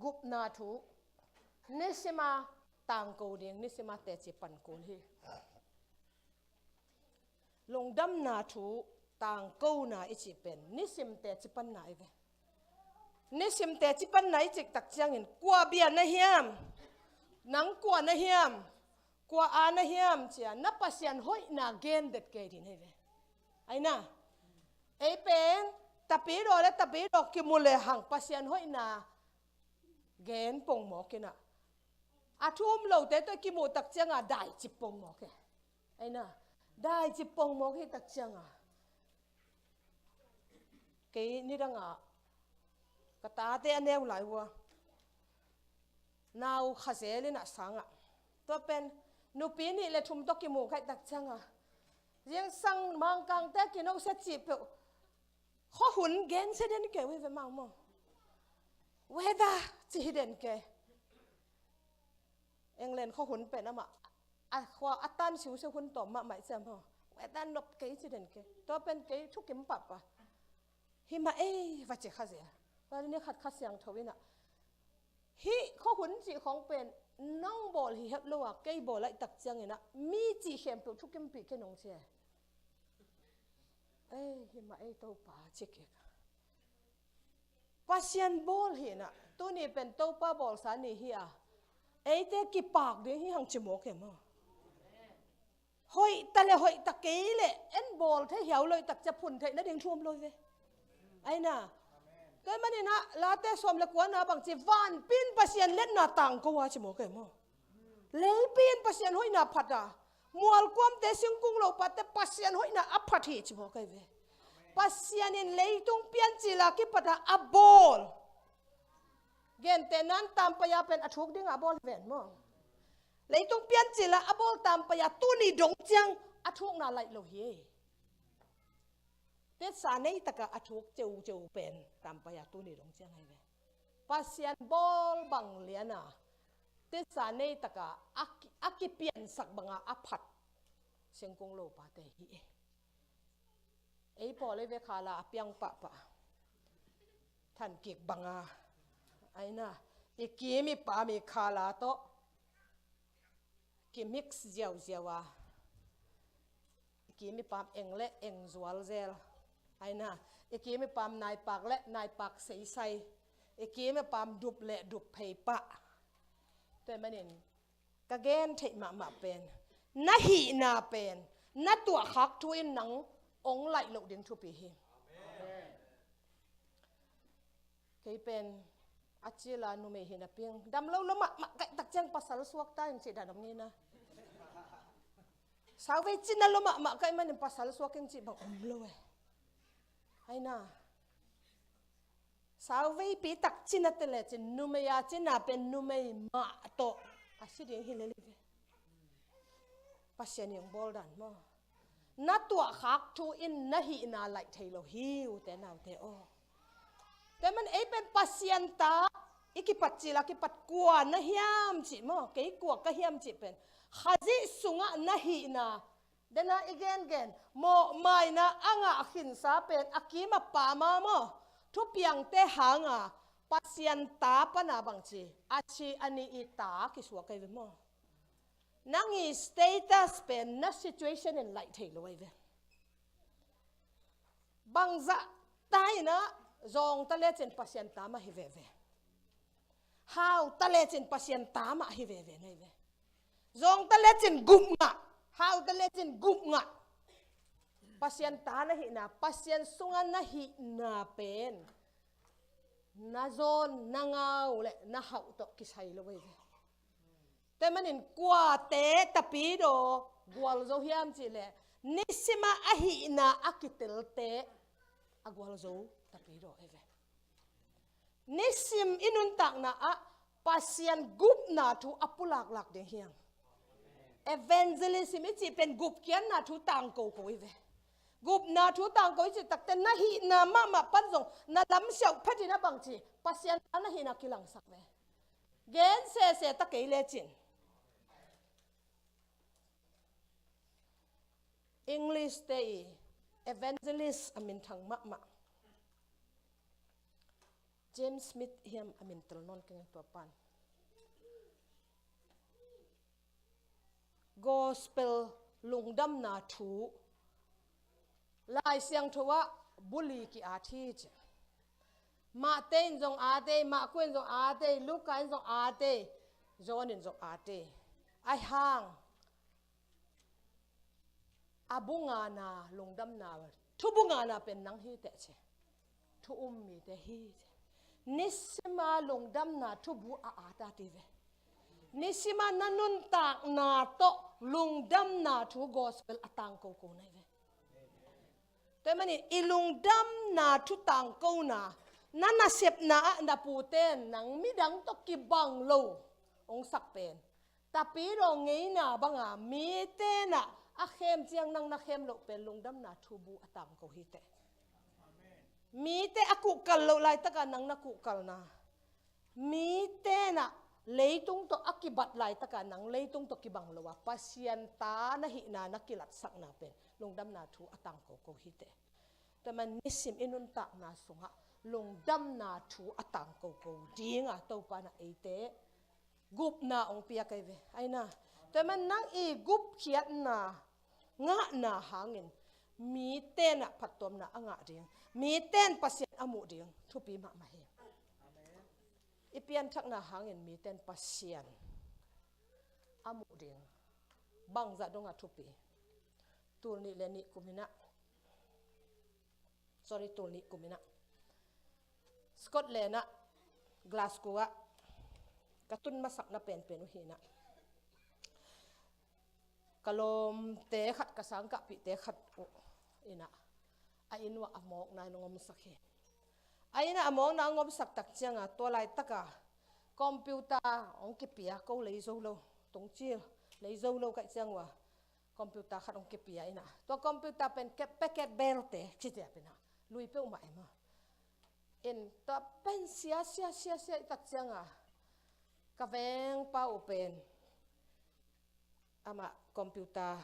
gupna thu, nisima tangko ding, nisima teci pan kul hi. Lungdamna thu tangkona i cih pen nisim teci panna i ve. Nisim teci panna i cih tak ciangin kua bia na hiam, nang kua na hiam, kua a na hiam cia na Pasian hoihna gen det kei ding hi ve. Aina, ei pen tapidaw le tapidaw kimu le hang Pasian hoihna gen pongmawk in a, a thum lote tawh kimuh tak cianga daicip pongmawk e. Aina, daicip pongmawk hi tak cianga kei nidanga ka tate a neu lai uh a, nau khazel in a sangah, tua pen nupi nih le thum tawh kimu khaih tak cianga zingsang Mangkangte kinosia cih peuh khuahun gensia den kei uh hi ve mau maw. Weather ci hi den kei. England khuahun pen amah a khua a tan siusiu hun tawm mahmah i ciam haw. Weather nop kei ci den kei. Tua pen kei thukim pahpah. Hi mah ei va ci kha zia. Tua ni khat Kha Siangtho in a, hih khuahun cih khong pen nang bawl hi hep lo a kei bawl laih tak ciangin a mi cih khempeuh thukimpih kei nong cia. Ei, hi mah ei Topa ci kik. Pasian bawl hi in a, tuni pen Topa bawlsa ni hi a, eite kipak ding hi hang ci mawk e maw. Hoih ta le hoih ta kei le en bawl thei hiau lo i tak cia phun theih nading thuam lo i ve. Aina, tua manin a Late sawm le kuana bang ci, vanpi in Pasian letna tangko a ci mawk e maw. Leipi in Pasian hoihna phat a, mualkuamte singkung lopate Pasian hoihna a phat hi ci mawk e ve. Pasian in leitung piancil a kipat a a bawl. Gente nan tampai a pen a thuk ding a bawl hi ven maw. Leitung piancil a a bawl tampai a tuni dong ciang a thukna laih lo hi. Tesa nei taka a thuk ceuceu pen tampai a tuni dong ciang ahi ve. Pasian bawl bang liana tesa nei taka a ki, a kipiansak banga a phat singkung lopate hi e. Ei pawl ei ve khala a piang pahpah than kik banga. Aina, i kim i pam i khala tawh kimix ziauziau a, i kim i pam eng le eng zual zel. Aina, i kim i pam naipak le naipak seisai, i kim i pam dup le dup phei pah. Tua manin ka gen theih mahmah pen na hihna pen na tuahkhak thu in nang ong laih loh ding thupi hi. Kei pen a cila numei hi napi-in dam lo lo mahmah kaih tak ciang pasal suak ta in cih dan om ngei na. Sauvei cina lo mahmah kaih manin pasal suak in cih bang om lo e. Aina, sauveipi tak cina te lecin numei a cina pen numei mah tawh a si ding hi lel hi ve. Pasian i ong bawl dan maw. Na tuahkhak thu in na hihna laih thei lo hi ute naute aw. Tua man ei pen Pasian ta i kipat cil a kipat kua na hiam cih maw, kei kua ka hiam cih pen Khazih sungah na hihna, dena i gengen mawhmaina a ngah khinsa pen a kim a pam a maw, thupiangte hanga Pasian ta pana bangci a ci a ni i ta kisuak ei ve maw. Nang i status pen na situation in laih thei lo ahi ve. Bangzah ta ina zawngta lecin Pasian ta mah hi veve. Hauta lecin Pasian ta mah hi veve na hi ve. Zawngta lecin gup ngah, hauta lecin gup ngah. Pasian ta na hihna, Pasian sunga na hihna pen na zawn, na ngau le na hauh tawh kisai lo ahi ve. Tua manin kuate tapidaw gualzo hiam cihleh nisima a hihna a kitelte a gualzo tapidaw ahi ve. Nisim i nuntakna ah Pasian gupna thu a pulaklak ding hiam? Evangelism i cih pen gupkhiatna thu tangkoko ahi ve. Gupna thu tangko i cih takte na hihna mahmah pan zong na lamsiauh phetin a bangci Pasian ta na hihna kilangsak ve. Gen sese ta kei lecin. English te i evangelist a minthang mahmah James Smith hiam a min tel nawn keng, tua pan gospel lungdamna thu Lai Siangtho ah buli ki-at hi ci. Mate in zong at ei, Marku in zong at ei, Luka in zong at ei, John in zong at ei. Ahi hang a bungana lungdamna, thu bungana pen nang hi teh ci. Thu um mite hi ci. Nisima lungdamna thubu a at a ti ve. Nisima na nuntakna tawh lungdamna thu gospel a tangkoko na hi ve. Tua ahih manin i lungdamna thu tangkona, na nasepna ah na pute nang midang tawh kibang lo hong sak pen tapidaw ngeina banga mite na a khem ciang nang na khem loh pen lungdamna thubu a tangko hi teh. Mite a kuhkal loh laitaka nang na kuhkalna, mite na leitung tawh a kibat laitaka nang leitung tawh kibang lo a Pasian ta na hihna na kilatsakna pen lungdamna thu a tangkoko hi teh. Tua man nisim i nuntakna sungah lungdamna thu a tangkoko dinga Topa na eite gupna hong pia kei ve. Aina, tua man nang i gupkhiatna ngahna hangin mite na phattuamna a ngah ding, mite in Pasian a muh ding thupi mahmah hi. I pianthakna hangin mite in Pasian a muh ding bangzah dongah thupi. Tul nih le nih kum inah, sorry, tul nih kum inah Scotland ah, Glasgow ah ka tun masakna penpen uh hinah, ka lawmte khat, ka sangkahpihte khat uh inah a inn uah a mawkna in hong omsak hi. A inn ah a mawkna hong omsak tak cianga tua laitaka computer hong kipia, ko lei zo lo, tungcil lei zo lo kaih ciang ua computer khat hong kipia inah, tua computer pen ke-, packet belte ci ciap inah, lui peuhmah e maw. In tua pen sia sia sia sia i tak cianga ka vengpa uh pen amah computer,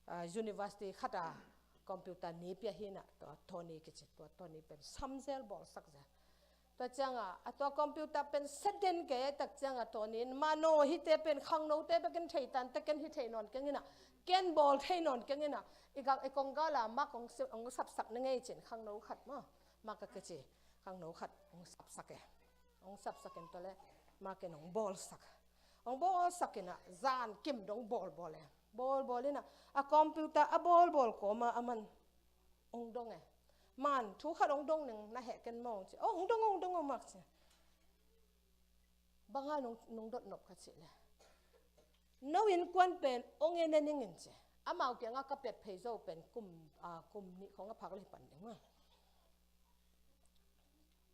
ah, university khata computer ni pia hinah, tua Tony kici, tua Tony pen samzel bawlsak zel. Tua cianga a tua computer pen seten kei tak cianga Tony in, mano hite pen khangnote bekin thei tante, ken hi thei nawn keng inah, ken bawl thei nawn keng inah, i ga, i kong gala mak hong si-, hong sapsak na ngei cin, khangno khat maw, mak a kici, khangno khat hong sapsak e. Hong sapsak in tua le mak in hong bawlsak. Hong bawlsak inah zan kim dong bawlbawl e. Bawlbawl inah a computer a bawlbawl kawma a man hong dong e. Man thu khat hong dong ning, na heh ken maw ci. Oh, hong dong, hong dong, hong mak ci. Banga nong, nong dot nop ka cih le, no innkuan pen hong en en ning in ci. Amau kiangah ka pet phei zo pen kum, ah, kum nih khong a phak le hi pan ding maw.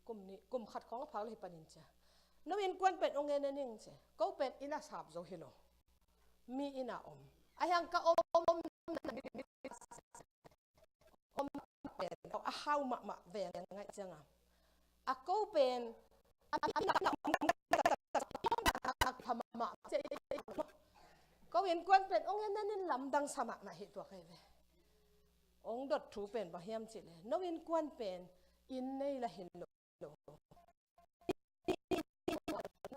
Kum nih, kum khat khong a phak le hi panin cia, no innkuan pen hong en en ning ci. Ko pen inn a sap zo hi lo, mi inn a om. A hiang ka om, om, om pen a hau mahmah veng ngaih cianga, a ko pen a pha mahmah. Ko innkuan pen hong en en in lamdang sa mahmah hi tua kei ve. Hong dot thu pen bang hiam cih le, no innkuan pen inn nei la hi lo.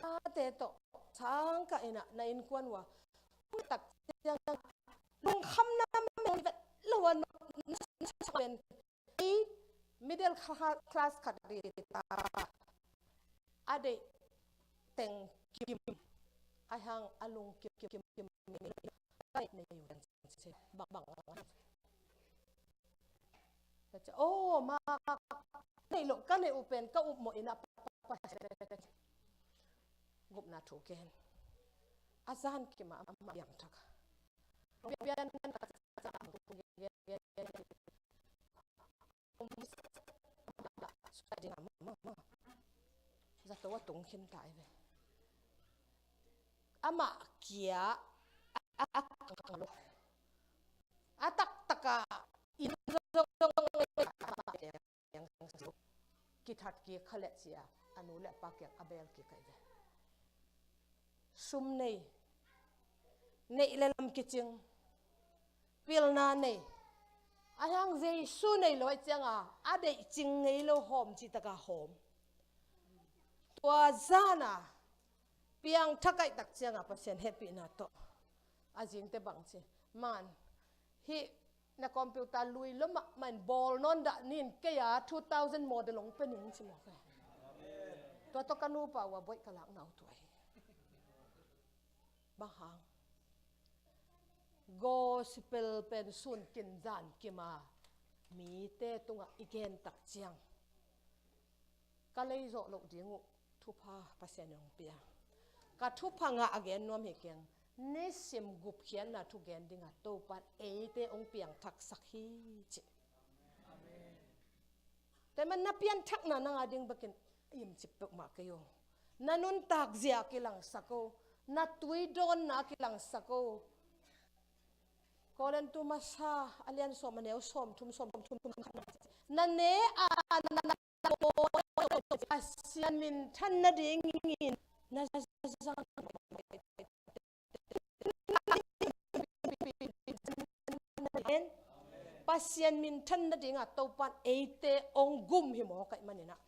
Nate tawh sangkah inah na innkuan uh a tak ciang lungkham na mel vet lo a, no pen ei middle cla-, class khat ri ta, a deih teng kim, a hang a lung kim, kim, kim, kim, kim, bang, bang, ka ci, oh, ma, ka neih loh, ka neih uh pen ka upmawh inah pa, pa, pa, gupna thu ken. A zan kim a, amah biangthak. Zato a tung khin ta i ve. Amah kia a, a, a, a taktaka inn zong, zong, kithat kik kha leh ci-a a nu le a pa kiang a bel kik kha ve. Sum nei, neih le lam kicing, pilna nei, a hiang Jesu nei lo ahih cianga a deih cing ngei lo hawm cih taka hawm. Tua zana piangthak ahih tak cianga Pasian hehpihna tawh a zingte bang ci, man, hih na computer lui lo mahmah in bawl nawn dah ning, kei a two thousand model hong pia ning ci mawk e. Tua tawh ka nupa uh a boih ka lakna uh tua hi. Bang hang? Gospel pen sun kin zan kima mite tungah i gen tak ciang ka lei zawh loh ding uh thupha Pasian in hong pia. Ka thupha ngah a gen nuam hi keng, nisim gupkhiatna thu gen dinga Topan eite hong piangthaksak hi ci. Tua man na pianthakna nang a ding bekin im cip peuhmah kei o. Na nuntak zia kilangsak o. Na tui dawnna kilangsak o. Korintu masa a lian sawm a neu sawm thum, sawm thum, thum, thum, thum. Na ne a na Pasian minthan nadingin na zang. Pasian minthan nadinga Topan eite hong gum hi mawk ahih maninah,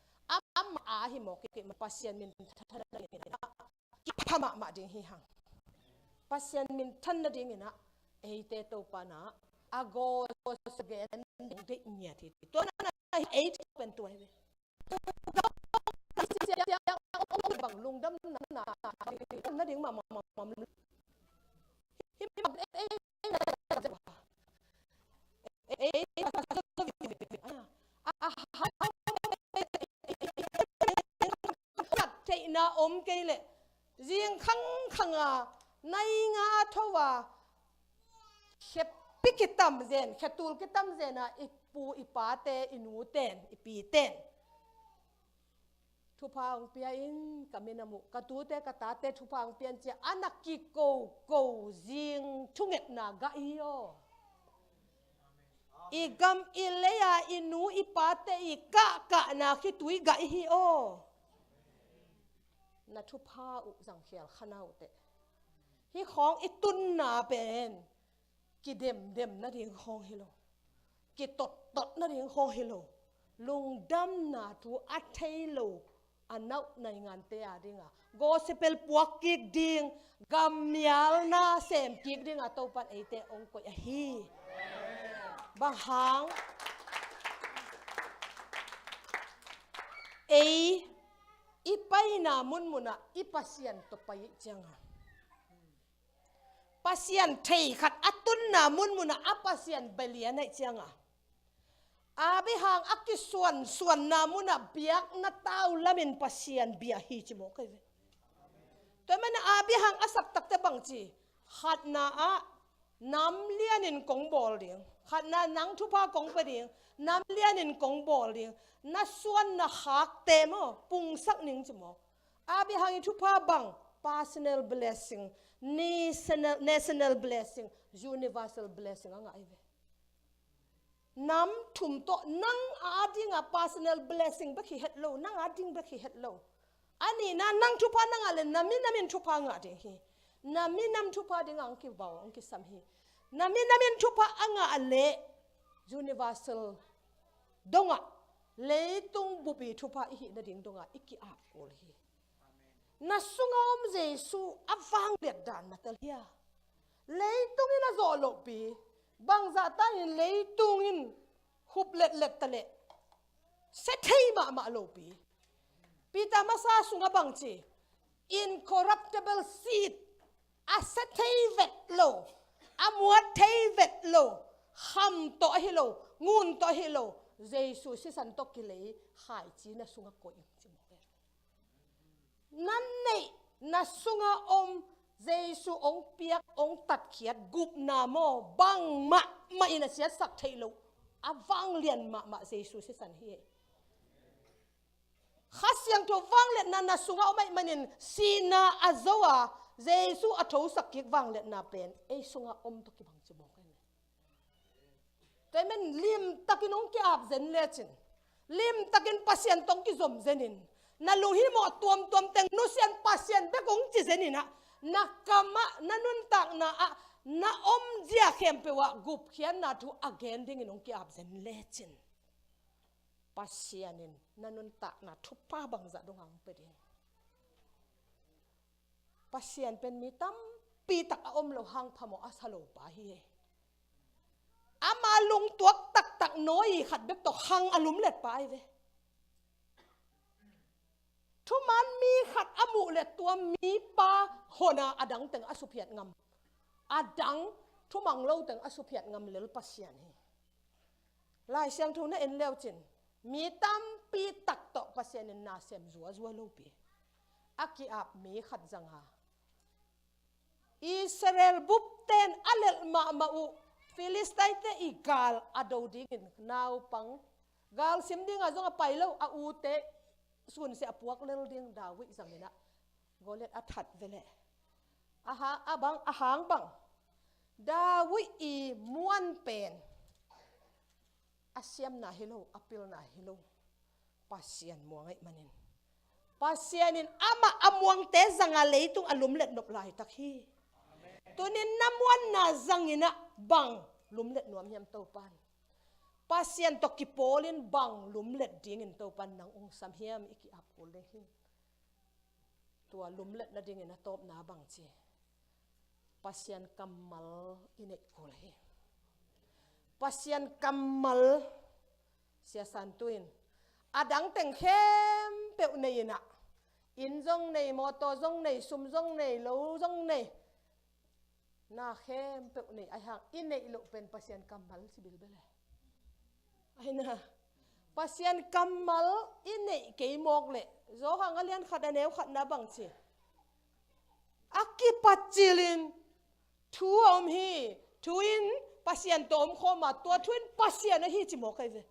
amah a hi mawk ahih manin Pasian minthan nadinginah kipha mahmah ding hi hang. Pasian minthan nadinginah eite Topan ah a gaw gen deih ngiat hi. Tua na eite pen tua hi ve. Bang lungdam na na ding ma ma ma ma. Theihna om kei leh zing khangkhanga nai nga tho a khepi kitam zen, khetul kitam zena i pu i pate, i nuten, i piten thupha hong pia in, ka minam uh, ka tute ka tate thupha hong pia in cia a na kikoko zing thungetna gah hi aw. I gam i lei-a i nu i pate i kahkahna khitui gah hi aw. Na thupha uh zangkhial kha na uh teh. Hih khawng i tunna pen kidemdem nading khawng hi lo, kitottot nading khawng hi lo, lungdamna thu a thei lo a nauh naingante a dinga gospel puak kik ding, gammialna sem kik dinga Topan eite hong koih ahi. Bang hang? Ei i paina munmunah i Pasian tawh pai ih cianga Pasian thei khat a tunna munmunah a Pasian bia lian ahih cianga Abraham a kisuansuanna munah biakna tau lamin Pasian bia hi ci mawk ahi ve. Tua mana Abraham a sak takte bangci, khatna ah nam lianin kong bawl ding, khatna nang thupha kong pia ding, nam lianin kong bawl ding, na suan na khakte maw pungsak ning ci mawk. Abraham i thupha bang, personal blessing, national, national blessing, universal blessing a ngah hi ve. Nam thum tawh nang a dinga personal blessing bek hi het lo, nang a ding bek hi het lo. A nihna nang thupha na ngah le na minam in thupha ngah ding hi. Na minam thupha dinga hong kibau, hong kisam hi. Na minam in thupha a ngah le universal dongah, leitung bupi thupha i hih nading dongah i ki-ap kul hi. Na sunga om Jesu a vangliat dan na tel hia? Leitung in a zawh lohpi, bangzah ta in leitung in hup letlet ta leh sia thei mahmah lopi. Peter masa sungah bangci, incorruptible seed, a sia thei vet lo, a muat thei vet lo, kham tawh ahi lo, ngun tawh ahi lo, Jesu sisan tawh kilei khaici na sungah koih in ci mawk e. Na neih, na sunga om, Jesu hong piak, hong tatkhiat gupna maw, bangmah mah in a siatsak theih loh a vanglian mahmah Jesu sisan hi. Kha Siangtho vangliatna na sunga om ahih manin sihna a zo a, Jesu a thosak kik vangliatna pen ei sunga om tawh kibang ci mawk ahi. Tua ahih manin limtakin hong ki-ap zen lecin, limtakin Pasian tawh hong kizom zenin, na lunghimawh tuamtuam teng nusia in, Pasian bek hong ci zenin ah, na kamah, na nuntakna ah, na omzia khempeuh ah gupkhiatna thu a gen dingin hong ki-ap zen lecin, Pasian in na nuntakna thupha bangzah dong hong pia ding? Pasian pen mi tampi tak a om loh hang phamawh a sa lo pa hi. Ama lungtuak taktak nawi khat bek tawh khang a lumlet pa ahi ve. Thuman mi khat a muh leh tua mipa hona a dang teng a suphiat ngam, a dang thumang lo teng a suphiat ngam lel Pasian hi. Lai Siangtho na en leucin, mi tampi tak tawh Pasian in na sem zuazua lopi. A ki-ap mi khat zanga, Israel bupten a lelh mahmah uh Philistine-te i gal a do dingin naupang, gal sim dinga zong a pai lo, a ute sunsia a puak lel ding David zangin ah, Goliath a that veleh. A ha-, a bang, a hang bang, David i muan pen a siamna hi lo, a pilna hi lo, Pasian muang ahih manin, Pasian in amah a muangte zanga leitung a lumlet nop laitak hi. Tunin na muanna zangin ah bang lumlet nuam hiam Topan? Pasian tawh kipawlin bang lumlet dingin Topan nang hong sam hiam, i ki-ap kul ding hi. Tua lumlet nadingin a tawpna bang ci? Pasian kammal i neih kul hi. Pasian kammal, Sia Santu in, a dang teng khempeuh nei in ah, inn zong nei, mawtaw zong nei, sum zong nei, lo zong nei, na khempeuh nei, ahi hang i neih loh pen Pasian kammal ci bilbel e. Ahi na, Pasian kammal i neih kei mawk leh, Johan a lian khat a neu khatna bang ci? A kipatcilin thu a om hi. Thu in Pasian tawh om khawm a, tua thu in Pasian ahi ci mawk ahi ve.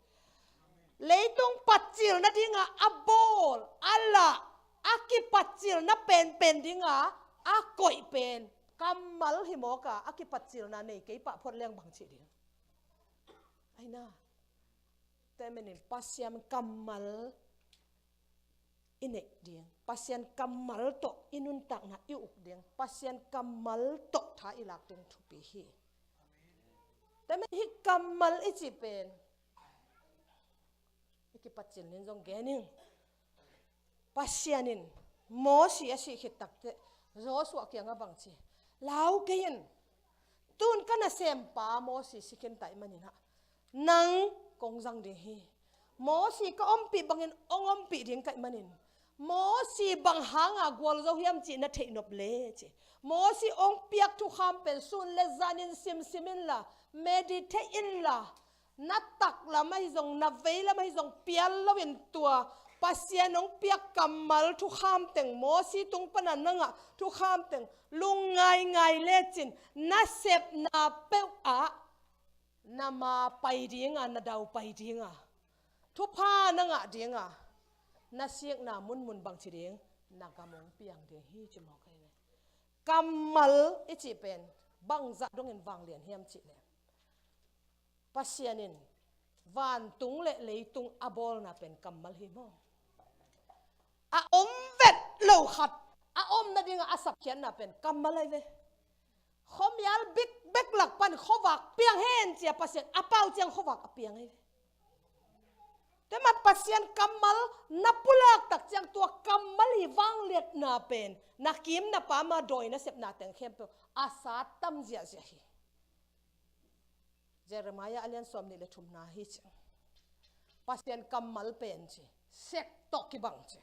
Leitung patcil nadinga a bawl, a lah, a kipatcilna penpen dinga a koih pen kammal hi mawk a, a kipatcilna nei kei pah phot leng bang ci ding? Ahi na, tua ahih manin Pasian kammal i neih ding, Pasian kammal tawh i nuntakna i uk ding, Pasian kammal tawh tha i lak ding thupi hi. Tua ahih manin hih kammal i cih pen i kipatcil nin zong gen ing. Pasian in Mosi a sih khit takteh Joshua kiangah bang ci? Lau kei in, tun ka nasempa Mosi si khin ta ahih manin ah, nang kong zang ding hi. Mosi ka ompih bangin hong ompih ding ka hih manin, Mosi bang hanga gualzo hiam cih na theih nop leh ci. Mosi hong piak thukham pen sun le zanin simsim inla, meditate inla, na taklam ahi zong, na veilam ahi zong pial loin tua Pasian hong piak kammal thukham teng, Mosi tung pana na ngah thukham teng lungngaingai lecin, na sepna peuh ah na ma pai dinga, na dau pai dinga, thupha na ngah dinga, na sikna munmun bangci ding, na gam hong piang ding hi ci mawk ahi ve. Kammal i cih pen bangzah dongin vanglian hiam cih leh, Pasian in vantung le leitung a bawlna pen kammal hi maw? A om vet lo khat a om nadinga a sapkhiatna pen kammal ahi ve. Khuamial bikbek lak pan khuavak piang hen cia Pasian a pau ciang khuavak a piang ahi ve. Tua ahih manin Pasian kammal na pulak tak ciang tua kammal i vangliatna pen na kim na pam a dawi na sepna teng khempeuh a sat tam ziahziah hi. Jeremiah a lian sawmnih le thumna hi ci. Pasian kammal pen ci, sek tawh kibang ci.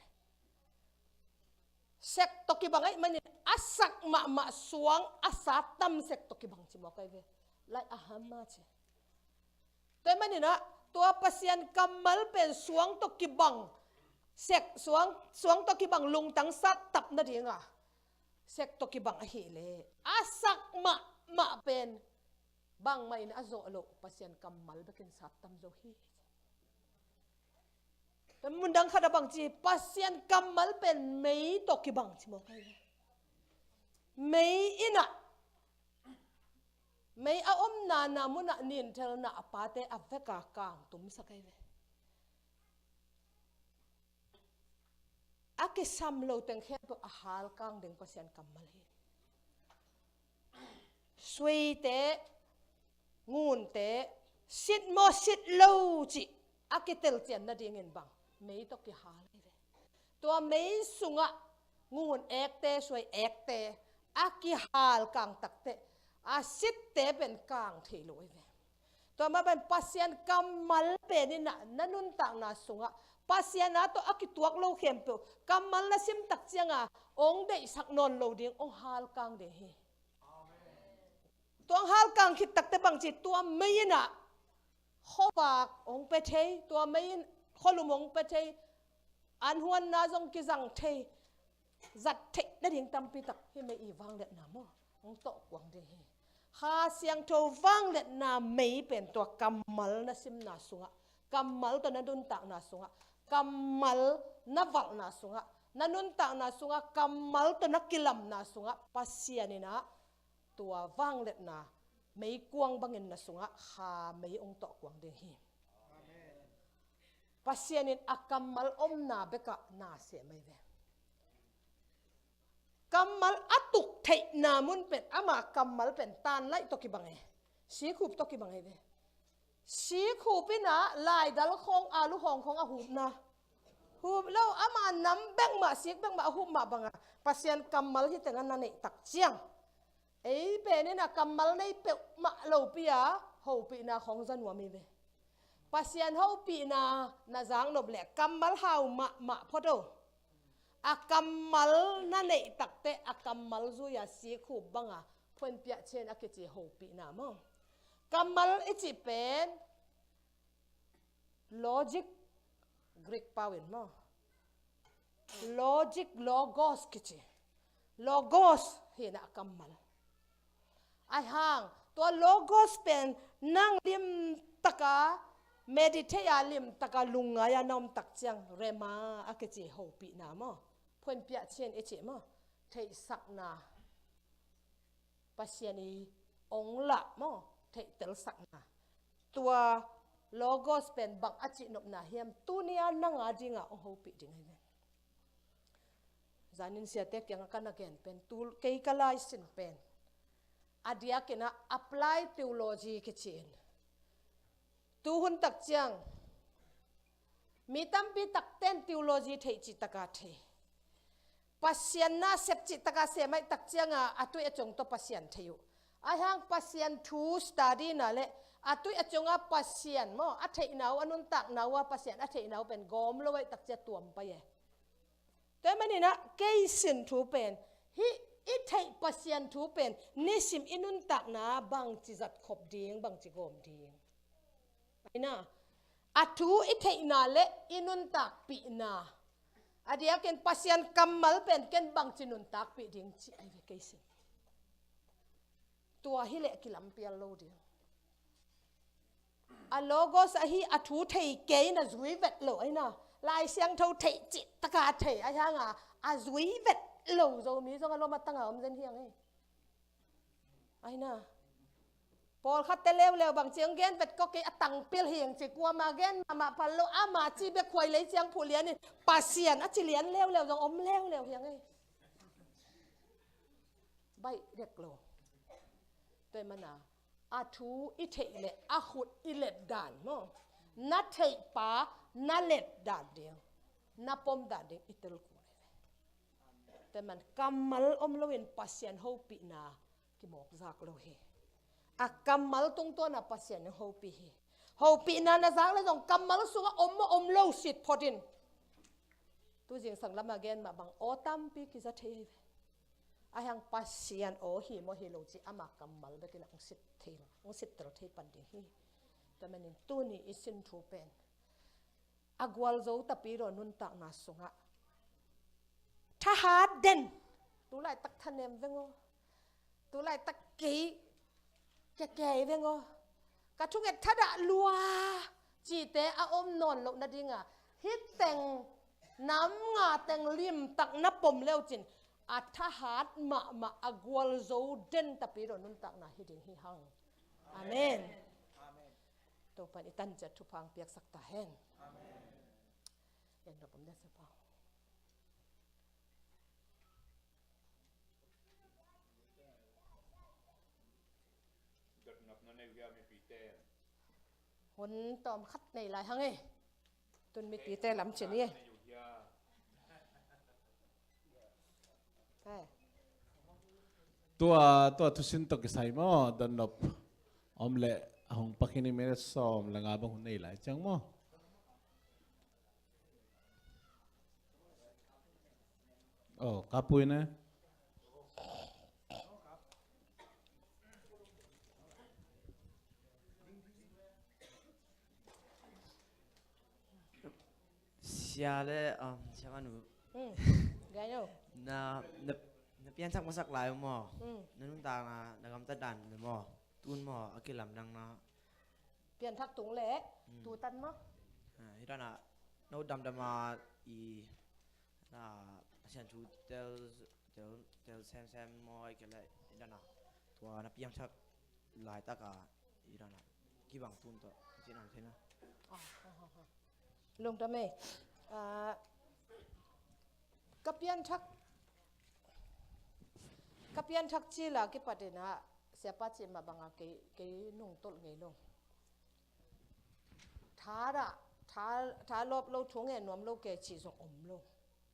Sek tawh kibang ahih manin a sak mahmah suang a sat tam sek tawh kibang ci mawk ahi ve. Lai a ham a ci. Tua ahih manin ah tua Pasian kammal pen suang tawh kibang, sek suang, suang tawh kibang lungtang sat tap nadinga sek tawh kibang ahih leh a sak mahmah pen bangmah in a zawh loh Pasian kammal bekin sat tam zo hi. Tua mundang khat a bang ci, Pasian kammal pen mei tawh kibang ci mawk ahi ve. Mei in ah Mei a omna na munah ninthelna a pate a veka kang tumsak ahi ve. A kisam lo teng khempeuh a halkang ding Pasian kammal hi. Suite, ngunte, sit maw sit lo cih a kitelcian nadingin bang mei tawh kihal ahi ve. Tua mei sungah ngun ekte, suai ekte a kihalkang takteh a sitte pen kang thei lo ahi ve. Tua mah bangin Pasian kammal pen in ah na nuntakna sungah Pasian a tawh a kituak lo khempeuh kammal na sim tak cianga hong deihsak nawn lo ding, hong halkang ding hi. Tua hong halkang khit takteh bangci, tua mei in ah khuavak hong pia thei, tua mei in khualum hong pia thei, an huanna zong kizang thei, zat theih nading tampi tak hih mei i vangliatna maw hong tawh kuang ding hi. Kha Siangtho vangliatna mei pen tua kammal na simna sungah, kammal tawh na nuntakna sungah, kammal na valhna sungah, na nuntakna sungah kammal tawh na kilamna sungah Pasian in ah tua vangliatna meikuang bangin na sungah kha mei hong tawh kuang ding hi. Pasian in a kammal omna bekah na sem ahi ve. Kammal a tuk theihna mun pen, ama kammal pen tanlaih tawh kibang e. Sikhup tawh kibang ahi ve. Sikhup in ah laidal khawng, alu hawng khawng a hupna, hup lo, ama nam bek mah, sik bek mah a hup mah banga Pasian kammal hi tengah na neih tak ciang, ei pen in ah kammal nei peuhmah lopi-a hopihna khawng za nuam hi ve. Pasian hopihna na zaknop leh kammal hau mahmah phot o. A kammal na neih takteh a kammal zui-a sikhup banga phuanpiah cian a kici hopihna maw. Kammal i cih pen logic, Greek pau in maw, logic, logos kici. Logos hi in ah kammal. Ahi hang tua logos pen nang limtaka meditate a, limtaka lungngai-a na om tak ciang rhema a kici hopihna maw, phuanpiah cian i cih maw, theihsakna, Pasian i hong lah maw, theitelsakna. Tua logos pen bang a cihnopna hiam, tuni-a nang a dinga hong hopih ding ahi ve. Zanin siate kiangah ka na gen pen, tu kei ka laisin pen a diakin ah apply theology kici in, tuhun tak ciang mi tampi takten theology theih cihtaka thei, Pasian na sep cihtaka sem ahih tak cianga a tui a ciong tawh Pasian thei uh. Ahi hang Pasian thu study na leh a tui a cionga Pasian maw, a theihna uh, a nuntakna uh a Pasian a theihna uh pen gawm lo ahih tak cia tuam pai e. Tua ahih manin ah kei sin thu pen, hih i theih Pasian thu pen nisim i nuntakna bangci zatkhop ding, bangci gawm ding. Ahi na, a thu i theihna le i nuntakpihna, a diakin Pasian kammal pen ken bangci nuntakpih ding cih ahi ve kei sin. Tua hileh kilampial lo ding. A logos ahi a thu thei kei na zui vet lo ahi na. Lai Siangtho theih cihtaka thei ahi hanga a zui vet lo Zomi zong a lom a tanga om zen hi hang e. Ahi na. Pawlkhatte leuleu bang ciang gen vet kawk kei a tangpil hi hang ci, kuama gen mahmah phal lo, ama ci bek khuai lei ciang phuh lian in Pasian a ci lian leuleu zong om leuleu hi hang e. Baih dek lo. Tua ahih mana a thu i theih leh a khut i let dan maw, na theihpa na let dan ding, na pom dan ding i tel kul hi ve. Tua ahih man kammal om loin Pasian hopihna kimawk zak lo hi. A kammal tungtawna Pasian in hopih hi. Hopihna na zak le zong kammal sungah om maw om lo sit phot in. Tu zingsang lama gen mah bang aw tampi kiza thei hi ve. Ahi hang Pasian aw hi maw hi lo cih ama kammal bekin ah hong sit thei lo, hong sittel thei pan ding hi. Tua manin tuni i sin thu pen a gualzo tapidaw nuntakna sungah thahat den, tu laitak thanem veng aw, tu laitak kei kekei veng aw, ka thunget thadah lua cihte a om nawn loh nadinga hih teng nam nga teng limtak na pom leucin a thahat mahmah a gualzo den tapidaw nuntakna hi ding hi hang. Amen. Topa'n i tan ciat thupha hong piaksak ta hen. Amen. Yan dop om deh, Siapa. Hun tawm khat nei lai hang e. Tun mipite lam cin hi. Tua, tua thusin tawh kisai maw, dotnop om leh a hong pakin i minute sawm le nga bang hun nei lai ciang maw. Oh, kapui ne. Sia le, um, Sia Manu. Hmm. Gai no. Na, na, na pianthak masak lai maw? Hmm. Na nuntakna, na gamtat dan le maw? Tun maw, a kilamdang na. Pianthak tung le, hmm, tutan maw? Ah, hi dan a, no damdam a i, na, Pasian thu tel, tel, tel semsem maw, i ke le, hi dan a. Tua na pianthak laitak a, hi dan a. Kibang tun tawh, hi dan a. Ah, ah, ah, ah. Lungdam ei. Ah, ka pianthak, ka pianthak cil a kipat in ah, Siapa cih mah bang a kei, kei nungtolh ngei lo. Tha dah, tha, tha lawp lo, thu ngen nuam lo kei cih zong om lo.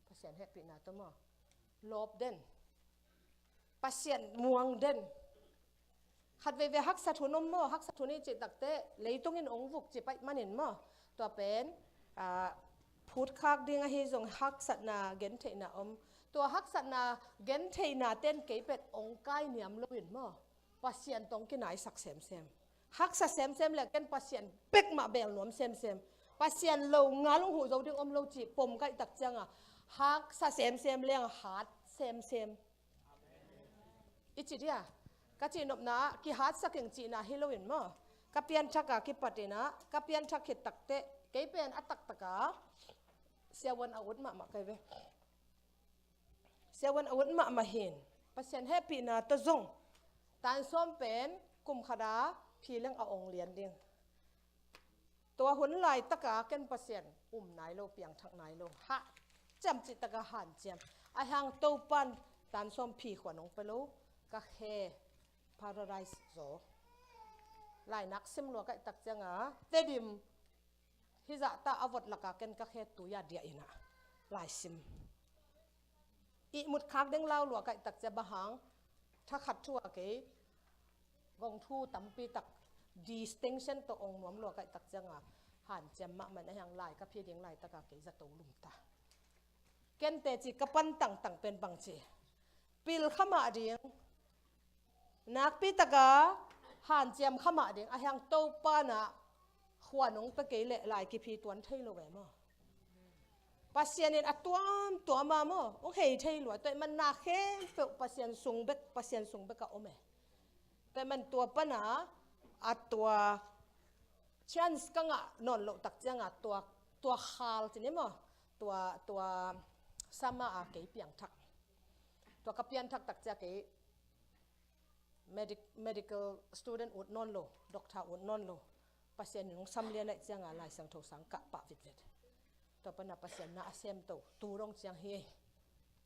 Pasian hehpihna tawh maw. Lawp den. Pasian muang den. Khat veivei haksat hun om maw, haksat hun i cih takteh, leitung in ong vuk ci paih manin maw. Tua pen, ah, phutkhak ding ahi zong haksatna gentheihna om. Tua haksatna gentheihna ten kei pen ong kai niam lo in maw. Pasian tawh ong kinaisak semsem. Haksa semsem le ken Pasian bek mah bel nuam semsem. Pasian lo ngal ong huh zo ding om lo cih pom kaih tak ciang a. Haksa semsem le hat semsem. I ci dia, ka cihnopna ah kihatsak ing cihna hi lo in maw. Ka pianthak a kipat in ah, ka pianthak khit takteh, kei pen a taktak a, siavuan a ut mahmah kei ve. Siavuan a ut mahmah hin, Pasian hehpihna tawh zong, tan sawm pen, kum khat a, phi leng a ong lian ding. Tua hun laitaka ken Pasian um nai lo, piangthak nai lo. Hanciam cih taka hanciam. Ahi hang Topa'n tan sawm phi khuan ong pia lo, ka khe paralyze zaw. Lainak sim lua kaih tak cianga, Tedim hizahta a vot laka ken ka khe tui a diah inah. Laisim. Ihmut khak ding lau lua kaih tak cia bang hang, thakhat thu a kei, gong thu tampi tak, distinction tawh ong nuam lua kaih tak cianga, hanciam mahmah in ahi hang lai ka phi ding laitaka kei zato lum ta. Ken teci ka pan tangtang pen bang ci. Pil kha mah ding. Nakpi taka hanciam kha mah ding, ahi hang Topa na khuan ong pia kei leh lai kiphi tuan thei lo ve maw. Pasian in a tuamtuam a maw, ong hei thei lua, tua ahih man na khempeuh Pasian sung bek, Pasian sung bek a om e. Tua ahih man tua pana a tua chance ka ngah nawn loh tak cianga tua, tua khal ci ni maw, tua, tua sama a kei piangthak. Tua ka pianthak tak cia kei medic-, medical student ut nawn lo, doctor ut nawn lo. Pasian in hong sam lian ahih cianga Lai Siangtho sang kah pah vitvet. Tua pana Pasian na a semto, tu dong ciang hi ei.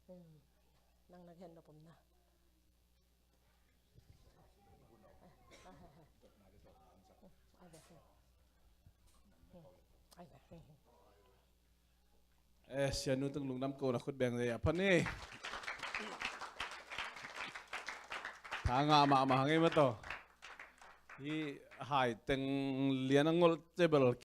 Hmm. Nang na gen nop om na. Eh, sianu tung lungdam ko na khut beng dei a phan ni. Tha ngah mahmah hang ei maw taw. Hi hai teng lian a ngol tebel